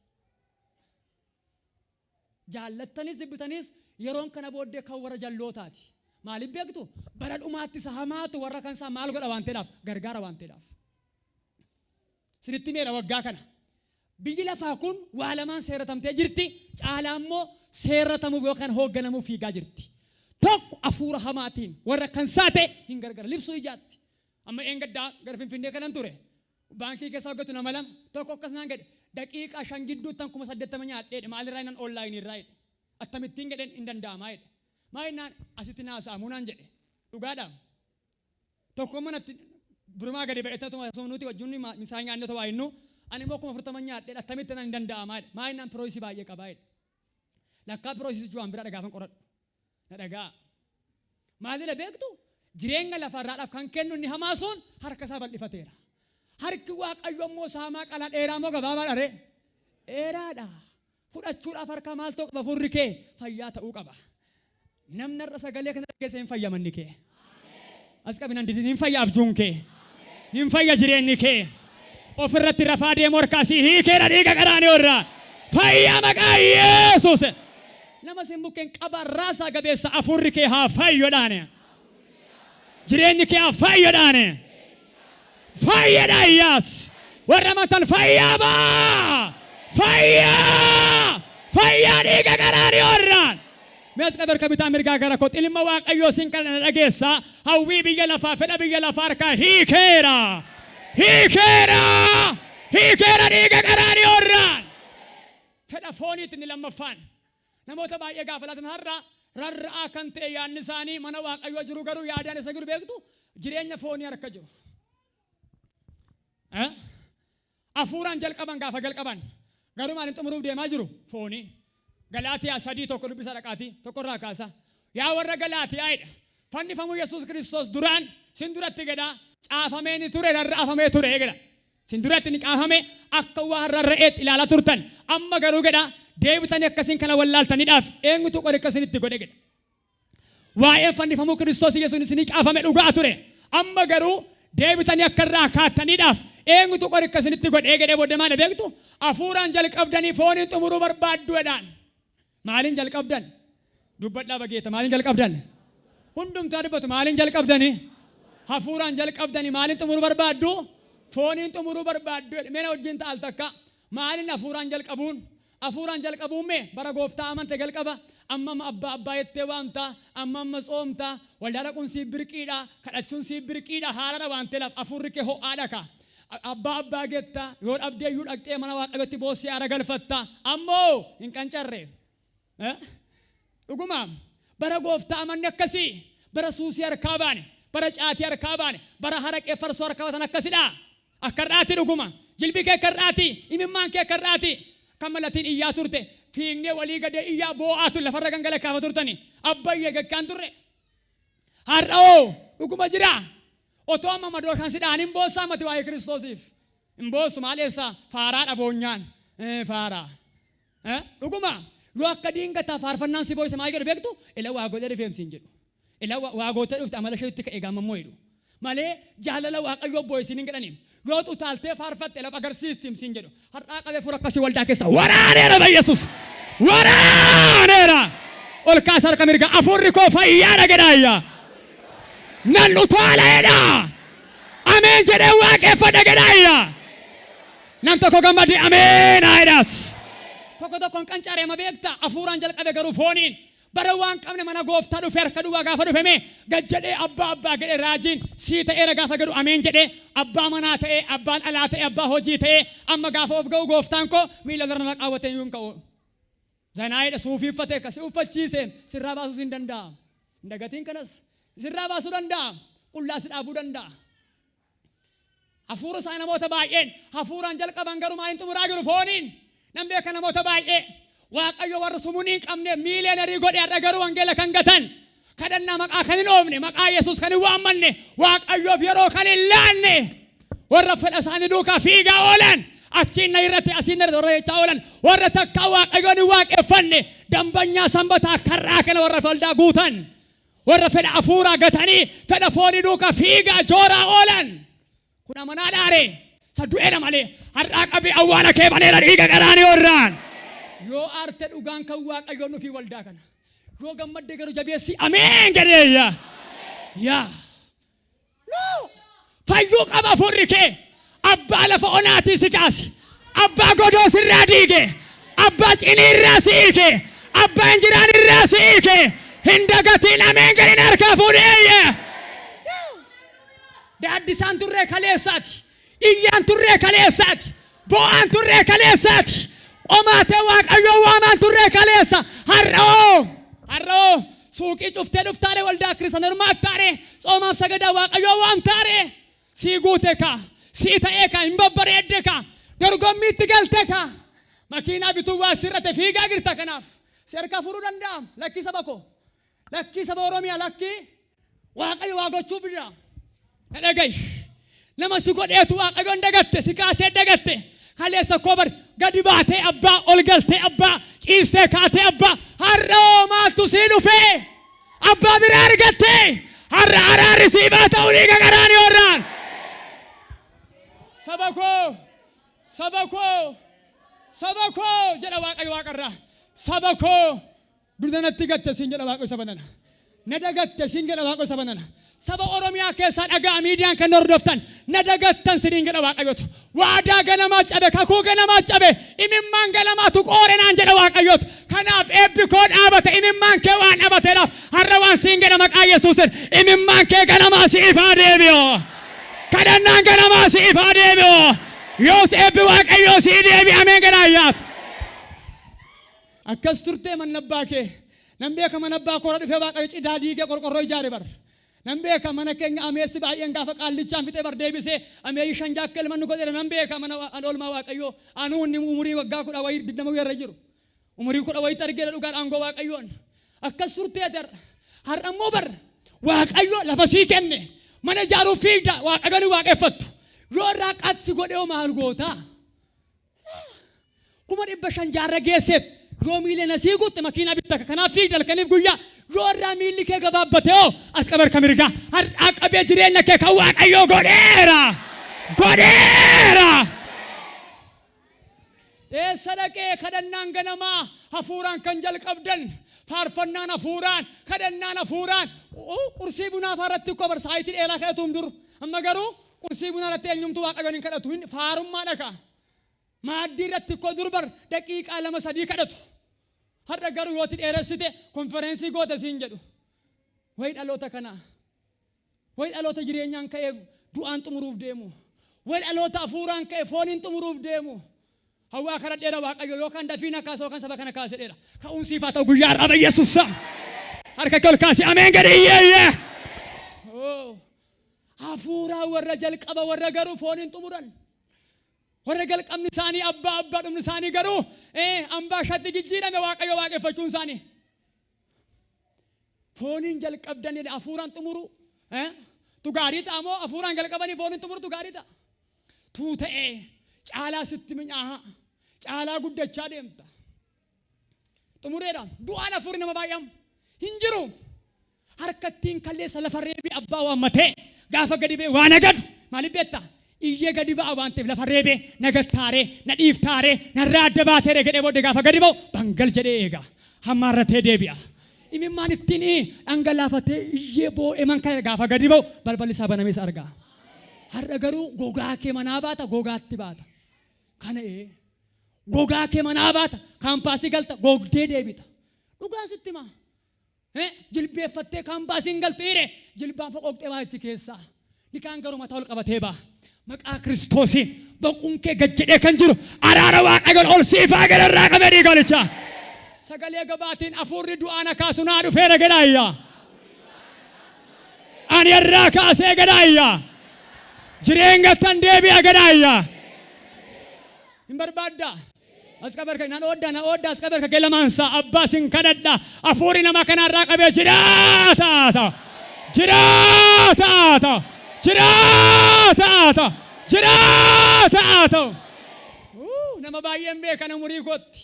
Jaallattanis jibbitanis yeroon kana booddee kan warra jallootaati. Maaliif beektu? Bara dhumaatti isa hamaatu warra kan isaa maal godha waan ta'eedhaaf? Gargaara waan ta'eedhaaf. Sinitti himeera waggaa kana. Biyyi lafaa kun waa lamaan seerratamtee jirti, caalaa immoo seerratamuuf yookaan hoogganamuuf fiigaa jirti. Tokko hafuura hamaatiin warra kan isaa ta'e hin gargara. Libsuu ijaatti. Amma eengaddaa gara Finfinnee kanan ture. Baankii keessa hojjetu nama lama. Tokko akkas naan jedhe. Daqiiqaa 5 gidduuttan 80,000 nyaadhe jedhe. Maalirraa jennaan online irraa jedhe. Akkamittiin jedheen hin danda'amaa jedhe. Maal jennaan asitti naasa'amuu naan jedhe. Dhugaadha. Tokko immoo natti birumaa gadi ba'e tatuma nuti wajjin misaa nyaanne otoo waa hinnu ani immoo 40,000 nyaadhe akkamitti naan hin danda'amaa jedhe. Maal jennaan piroosisii baay'ee qabaa jedhe. Lakkaa piroosisichi waan biraadha gaafan qoradhu. Na dhaga'a. Maal jedha beektu? Jireenya lafarraadhaaf kan kennu inni hamaa sun harka isaa bal'ifateera. Harki Waaqayyo immoo isa hamaa qalaa dheeraa moo gabaabaadha ree? Dheeraadha. Fudhachuudhaaf harka maal ta'uu qaba? Furri kee fayyaa ta'uu qaba. Namni har'a sagalee kana dhageesse hin fayya manni kee. As qabi nan didin hin fayya abjuun kee. Hin fayya jireenyi kee. Ofirratti rafaa deemu harkaa si hiikeera dhiiga qaraaniyo irraa. Fayyaa maqaa Yesuus. Nama sin bukkeen qaba raasaa gabeessa afuurri kee haa fayyodhaane. Jireenyi kee haa fayyodhaane. Fayyadha Iyyaas. Warra amantan fayyaa baa. Fayyaa. Fayyaa dhiiga qaraaniyo irraan. Mee as qabi harka bitaa mirgaa gara koo ilma Waaqayyoo sin kana na dhageessa hawwii biyya lafaa fedha biyya lafaa harkaa hiikeera hiikeera hiikeera dhiiga qaraaniyoo irraan. Fedha fooniitti inni lammaffaan namoota baay'ee gaafa laatan har'a rarra'aa kan ta'e yaadni isaanii mana Waaqayyoo jiru garuu yaadaan isa jiru beektu jireenya foonii harka jiru. Eh? Hafuuraan jalqaban gaafa jalqaban garuu maaliin xumuruuf deemaa jiru? Fooniin. Galaatiyaa 3 1 dubbisaa dhaqaatii tokko irraa kaasaa. Yaa warra Galaatiyaa jedha. Fannifamuu Yesuus Kiristoos duraan sin duratti jedha caafamee ni ture rarra'afamee ture jedha. Sin duratti ni caafame akka waan rarra'eetti ilaalaa turtan. Amma garuu jedha deebitanii akkasiin kana wallaaltaniidhaaf eenyutu qoricha isinitti godhe jedha. Waa'een fannifamuu Kiristoos Yesuus isinii caafame dhugaa ture. Amma garuu deebitanii akka irraa kaattaniidhaaf eenyutu qoricha isinitti godhee jedhee booddee maal beektu? Hafuuraan jalqabdanii fooniin xumuruu barbaaddu jedhaan. Maaliin jalqabdan? Dubbadhaa bageeta maaliin jalqabdan? Hundumtaa dubbatu maaliin jalqabdanii? Hafuuraan jalqabdanii maaliin xumuruu barbaaddu? Fooniin xumuruu barbaaddu jedhe. Mee na wajjin ta'a al takka. Maaliin hafuuraan jalqabuun? Hafuuraan jalqabuun mee bara Gooftaa amante jalqaba, amma amma abbaa abbaa jettee waamta, amma amma tsoomta, waldaa dhaquun siif birqiidha, kadhachuun siif birqiidha, haaradha waan ta'eef hafuurri kee ho'aadha ka. Abbaa abbaa jetta, yoo dhabdee iyyuu dhaqxee mana Waaqayyootti boossee aara galfatta. Ammoo hin qancarre. Dhuguma bara Gooftaa amanne akkasii, bara suusii harkaa baane, bara caatii harkaa baane, bara haraqee farsoo harkaa baatan akkasidha. Akka har'aati dhuguma. Jilbi kee akka har'aati. Imimmaan kee akka har'aati. Akka mallatiin iyyaa turte. Fiignee walii gadee iyyaa boo'aa turre lafarra gangalakaafa turtani. Abbayye gakkaan turre. Har'a hoo dhuguma jira. Otoo amma madooshaan si dha'an hin boossaa mati waa'ee Kiristoosiif. Hin boossu maal eessaa faaraadha boonyaan. Faaraa. Dhuguma yoo akka diingataa faarfannaan si boo'ise maal jedhu beektu? Ila waa godhee dhufeem siin jedhu. Ila waa gootee dhufte amala isheetti ka'e gaama immoo jedhu. Malee jaalala Waaqayyoo boo'i siin hin jedhaniim. Yoo utaaltee faarfatte lafa agarsiistiim siin jedhu. Har'aa qabee fura akkasii waldaa keessa waraaneera ba Yesuus. Waraaneera. Ol kaasa harka mirga afuurri koo fayyaadha jedhaa. Nan utaala jedha. Ameen jedhee waaqeffadha jedhaa. Nam tokko gammade ameen haa jedhaas. Tokko tokkoon qancareema beekta hafuuraan jalqabe garuu fooniin. Bara waan qabne mana gooftaa dhufe harka duwwaa gaafa dhufeme gad jedhee abbaa abbaa jedhee raajiin sii ta'eera gaafa jedhu ameen jedhee abbaa manaa ta'ee abbaan alaa ta'ee abbaa hojii ta'ee amma gaafa of ga'u gooftaan koo miila irra na kaawwatee iyyuu hin ka'u. Zanaayidha suufii uffatee akkasii uffachiise sirraa baasuus hin danda'a. Hin dagatiin kanas sirraa baasuu danda'a. Qullaa si dhaabuu danda'a. Hafuura isaa namoota baay'een hafuuraan jalqaban garuu maaliin xumuraa jiru fooniin. Nan beeka namoota baay'ee. Waaqayyo warra sumunii hin qabne millionaire godhe har'a garuu wangeela kan gatan. Kadhannaa maqaa kan hin oofne maqaa Yesuus kan hin waammanne Waaqayyoof yeroo kan hin laanne warra fedha isaanii duukaa fiigaa oolan achiin na irratti asiin na irratti warra jechaa oolan warra takkaa Waaqayyoon hin waaqeffanne dambanyaa sanbataa karraa kana warra faldaa guutan warra fedha hafuuraa gatanii fedha foonii duukaa fiigaa jooraa oolan. Kun amanaa dhaare isa du'eera malee har'aa qabee awwaala kee baneera dhiiga qaraanii irraan. Yoo aarte dhugaan kan Waaqayyoon nufii waldaa kana. Yoo gammadde garuu jabeessi ameen jedheeyya. Yaa. No. Fayyuu qaba hafuurri kee. Abbaa lafa onaatii si kaase. Abbaa godoo sirraa diige. Abbaa cinii irraa si hiike. Abbaa injiraan irraa si hiike. Hin dagatiin ameen jedhin harkaa fuudheeyya. Daaddisaan turree kaleessaati. Iyyaan turree kaleessaati. Bo'aan turree kaleessaati. Qomaatee Waaqayyoo waamaan turree kaleessa. Har'oo! Har'oo! Suuqii cuftee dhuftaare waldaa kiristaanaa hirmaattaare. Tsoomaaf sagadaa Waaqayyoo waamtaare. Sii guute ka. Sii ta'ee ka. Hin babbareedde ka. Dorgommiitti galte ka. Makiinaa bituu waa sirrate fiigaa jirta kanaaf. Si harkaa fuudhuu danda'a. Lakkii saba koo. Lakkii saba Oromiyaa lakkii. Waaqayyo waa gochuuf jira. Na dhaga'i. Nama si godheetu Waaqayyoon dagatte si kaasee dagatte. Kaleessa koo bar gadi baatee abbaa ol galtee abbaa ciistee kaatee abbaa har'oo maaltu sii dhufee abbaa biraa argatte har'a araarri siif haa ta'u dhiiga qaraanii orraan. Saba koo saba koo saba koo jedha Waaqayyo waaqarraa. Saba koo durda natti gatte siin jedha Waaqayyo saba nana. Na dagatte siin jedha Waaqayyo saba nana. Saba Oromiyaa keessaa dhagaa miidiyaan kan hordoftan na dagattan siniin jedha Waaqayyotu. Waadaa ganamaa cabe kakuu ganamaa cabe imimmaan ganamaatu qoore naan jedha Waaqayyotu. Kanaaf eebbi koo dhaabate imimmaan kee waan dhaabateedhaaf har'a waan siin jedha maqaa Yesuusin imimmaan kee ganamaa siif haa deebi'u. Kadhannaan ganamaa siif haa deebi'u. Yoos eebbi Waaqayyoo sii deebi'a ameen jedha ayyaat. Akkas turtee manni abbaa kee. Nan beeka mana abbaa koora dhufee Waaqayyo cidaa diigee qorqorroo ijaare bar. Nan beeka mana keenya ameessi baay'een gaafa qaallichaan fixee bar deebisee ameeyyi shan jaakka ilma nu godheera nan beeka mana oolmaa Waaqayyoo. Anuu inni umurii waggaa 10 wayii 20 irra jiru. Umurii 10 wayiitti argeera dhugaan aangoo Waaqayyoon. Akkas turtee ati har'a. Har'a immoo bar Waaqayyo lafa sii kenne mana ijaaruuf fiigda Waaqayyoon hin waaqeffattu. Yoo irraa qatsi godhee maal goota? 500,000 jaarra geesseef yoo miila sii guutte makiinaa bitta kanaaf fiigda halkaniif guyyaa yoo irraa miilli kee gabaabbate hoo as qabar ka mirgaa har'aa qabee jireenya kee kan Waaqayyoo godheera godheera. Eessa dhaqee kadhannaan ganamaa hafuuraan kan jalqabdan faarfannaan hafuuraan kadhannaan hafuuraan qursii bunaa irratti koo bar saayitii dheeraa kadhatuun dur amma garuu qursii bunaa irratti eenyumtu Waaqayyoon hin kadhatu faarummaa dhaqa. Maaddii irratti koo dur bar daqiiqaa 2 3 kadhatu. Har'a garuu yooti dheeressite konfereensii goote siin jedhu. Wayi dhaloota kanaa. Wayi dhaloota jireenyaan ka'eef du'aan xumuruuf deemu. Wayi dhaloota hafuuraan ka'e fooniin xumuruuf deemu. Hawwaa kadhadheera Waaqayyo yookaan dafii na kaasa yookaan saba kana kaase dheera. Ka'uun siif haa ta'u guyyaa har'aa Yesuus. Harka kee ol kaasi ameen gadi iyyeeyye. Hafuuraan warra jalqaba warra garuu fooniin xumuran. Warra jalqabni isaanii abbaa abbaa dhumni isaanii garuu ambaashatti jijjiirame Waaqayyo waaqeffachuun isaanii. Fooniin jalqabdanii hafuuraan xumuru. Tu gaarii ta'a moo hafuuraan jalqabanii fooniin xumuru tu gaarii ta'a. Tuu ta'ee caalaa sitti mi'aahaa caalaa guddachaa deemta. Xumureedha. Du'aan hafuurri nama baay'amu hin jiru. Harkattiin kalleessa lafa reebee abbaa waammatee gaafa gadi ba'e waa nagadu. Maaliif beektaa? Iyyee gadi ba'a waan ta'eef lafa reebee nagattaaree na dhiiftaaree narraa adda baateeree jedhee booddee gaafa gadi ba'u bangal jedhee eega. Hammaarratee deebi'a. Imimmaan ittiin dhangalaafatee iyyee boo'ee man kana gaafa gadi ba'u balballi isaa banamee isa arga. Har'a garuu gogaa kee manaa baata gogaatti baata. Kana gogaa kee manaa baata kaampaasii galta gogdee deebita. Dhugaa sitti himaa. Jilbeeffattee kaan baasiin galtu hire jilbaan foqooqxee baa achi keessaa. Ni kaan garuu mataa ol qabatee baa. Maqaa Kiristoosiin boquun kee gad jedhee kan jiru araara Waaqayyoon ol siifaa gara irraa qabee dhiigalichaa. Sagalee gabaatiin afuurri du'aa na kaasu naa dhufeera jedhaa iyyaa. Ani irraa kaasee jedhaa iyyaa. Jireenyattan deebi'a jedhaa iyyaa. Hin barbaaddaa? As qabarka nan oodda na oodda as qabarka kee lamaansaa abbaa sin kadhadha afuurri nama kanarraa qabee jiraata jiraata jiraata jiraata. Nama baay'een beekan umurii kootti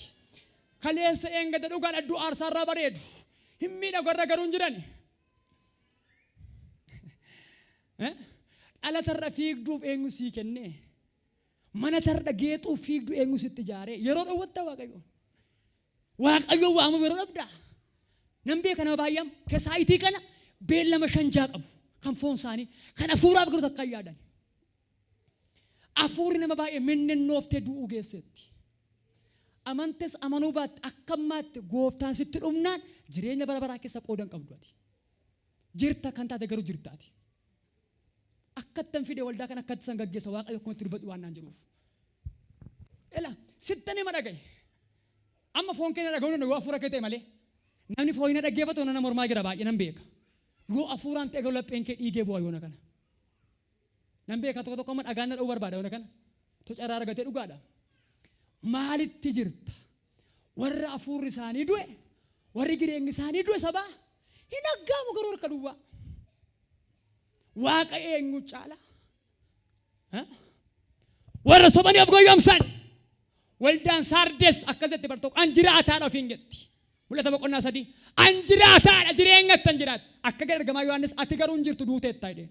kaleessa eengada dhugaadha du'a aarsaarraa bareedu hin miidhagu irra garuu hin jiran. Dhalatarra fiigduuf eenyu sii kennee? Mana tarra geexuuf fiigdu eenyu sitti ijaaree? Yeroo dhowwatta Waaqayyoon. Waaqayyoon waamuu yeroo dhabdaa. Nan beeka nama baay'eem kesaayitii kana beellama shan ja'a qabu. Kan foon isaanii kan hafuuraaf garuu takka hin yaadan. Hafuurri nama baay'ee minnennooftee du'uu geesseetti. Amantes amanuu baatte akka ammaatti gooftaan sitti dhufnaan jireenya bara baraa keessa qooda hin qabdu ati. Jirta kan taate garuu jirta ati. Akkattan fide waldaa kan akkatti san gaggeessa Waaqayyo akkumatti dubbadhu waan naan jedhuuf. Ela sittan hima dhaga'i. Amma foon keenya dhaga'uu danda'u yoo hafuura kee ta'e malee. Namni foon na dhaggeeffatu nama mormaa jira baay'ee nan beeka. Yoo hafuuraan ta'e garuu lapheen kee dhiigee bu'a yoona kana. Nan beeka tokko tokko amma dhagaan na dha'uu barbaada yoona kana. To carraa argatee dhugaadha. Maalitti jirta? Warra hafuurri isaanii du'e, warri jireenyi isaanii du'e sabaa hin aggaamu garuu harka duwwaa. Waaqa eenyu caala? Warra sobanii of goyyomsan. Waldaan Saardes akkas jette bar tokko an jiraataadha ofiin jetti. Mul'ata boqonnaa 3 an jiraataadha jireenyatti an jiraata. Akka gara ergamaa Yohaannis ati garuu hin jirtu duuteetta jedheen.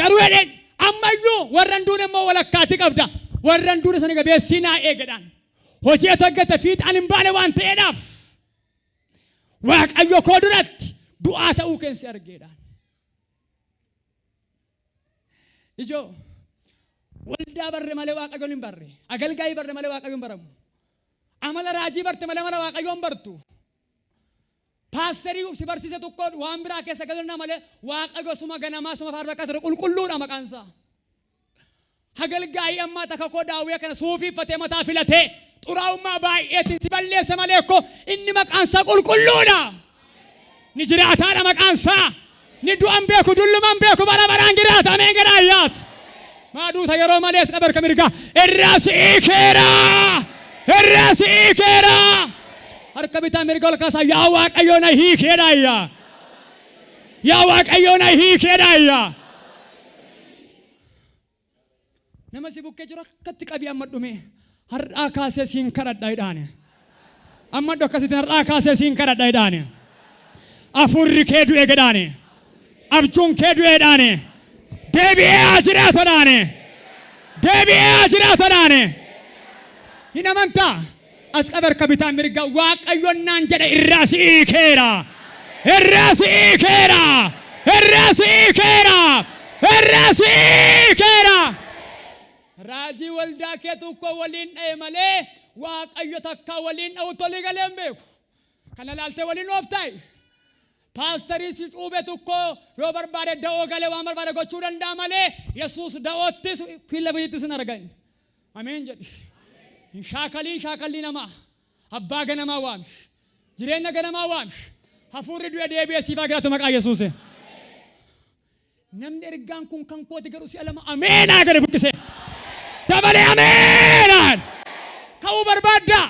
Garuu jedheen ammayyuu warra hin duune immoo walakkaati qabda. Warra hin duune sana gabeessii naa eegedhaan. Hojii ati hojjette fiixaan hin baane waan ta'eedhaaf Waaqayyo koo duratti du'aa ta'uu keen si argeedhaan. Ijoo waldaa barre malee Waaqayyoon hin barre. Agalgaayii barre malee Waaqayyoon baramu. Amala raajii barte malee amala Waaqayyoon bartu. Paasterii si barsiise tokko waan biraa keessa galannaa malee Waaqayyo suma ganamaa suma faarfachaa ture qulqulluudha maqaan isaa. Hagalgaayii ammaa takka koo daawwee kana suufii uffatee mataa filatee xuraa'ummaa baay'eetiin si balleesse malee koo inni maqaan isaa qulqulluudha. Ni jiraataadha maqaan isaa. Ni du'an beeku dulluman beeku bara baraan jiraata ameen jedha ayyaas. Maa duuta yeroo malees qabarka mirgaa irraa si hiikeera. Irraa si hiikeera. Harka bitaa mirga ol kaasaa yaa Waaqayyo na hiikeedha ayyaa. Yaa Waaqayyo na hiikeedha ayyaa. Nama si bukkee jiru akkatti qabii amma dhume har'aa kaasee siin kadhadha jedhaani. Amma akkasitti har'aa kaasee siin kadhadha jedhaani. Afurri kee du'e jedhaani. Abjuun kee du'e jedhaani. Deebi'ee haa jiraatu jedhaani. Deebi'ee haa jiraatu jedhaani. Hin amantaa? As qabe harka bitaa mirga Waaqayyoon naan jedhe irraa si hiikeera. Irraa si hiikeera. Irraa si hiikeera. Irraa si hiikeera. Raajii waldaa kee tokko waliin dha'e malee Waaqayyo takkaa waliin dha'utti olii galee hin beeku. Kana laaltee waliin ooftaayi. Paasterii si cuube tokko yoo barbaade da'oo galee waan barbaade gochuu danda'a malee Yesuus da'oottis fi lafittis hin argan. Ameen jedhi. Hin shaakaliin shaakallii namaa. Abbaa ganamaa waami. Jireenya ganamaa waami. Hafuurri du'e deebi'ee siif haa jiraatu maqaa Yesuusiin. Namni ergaan kun kan kooti garuu si'a lama ameenaa gadi buqqisee. Dabalee ameenaa. Ka'uu barbaaddaa.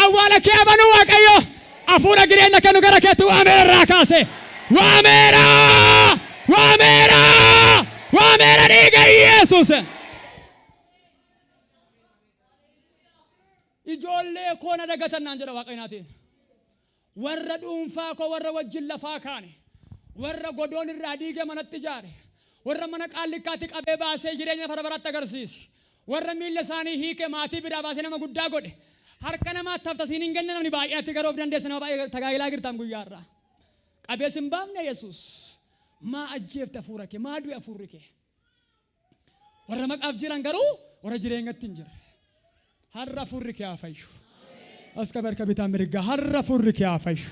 Awwaala kee amanuu Waaqayyo hafuura jireenya kennu gara keetti waameera irraa kaase. Waameera! Waameera! Waameera dhiiga Yesuus. Ijoollee koo na dagatan naan jedha Waaqayyo naatiin. Warra dhuunfaa koo warra wajjin lafaa kaane, warra godoon irraa diigee manatti ijaare, warra mana qaallikkaatti qabee baasee jireenya bara baraatti agarsiise, warra miilla isaanii hiike maatii biraa baasee nama guddaa godhe, harka namaatti hafta siin hin kenne namni baay'ee ati garuu of dandeesse nama baay'ee tajaajilaa jirtaan guyyaa irraa. Qabee sin baafne Yesuus. Maa ajjeefte hafuura kee? Maa du'e hafuurri kee? Warra maqaaf jiran garuu warra jireenyatti hin jirre. Har'a hafuurri kee haa fayyu. As qabe harka bitaa mirgaa har'a hafuurri kee haa fayyu.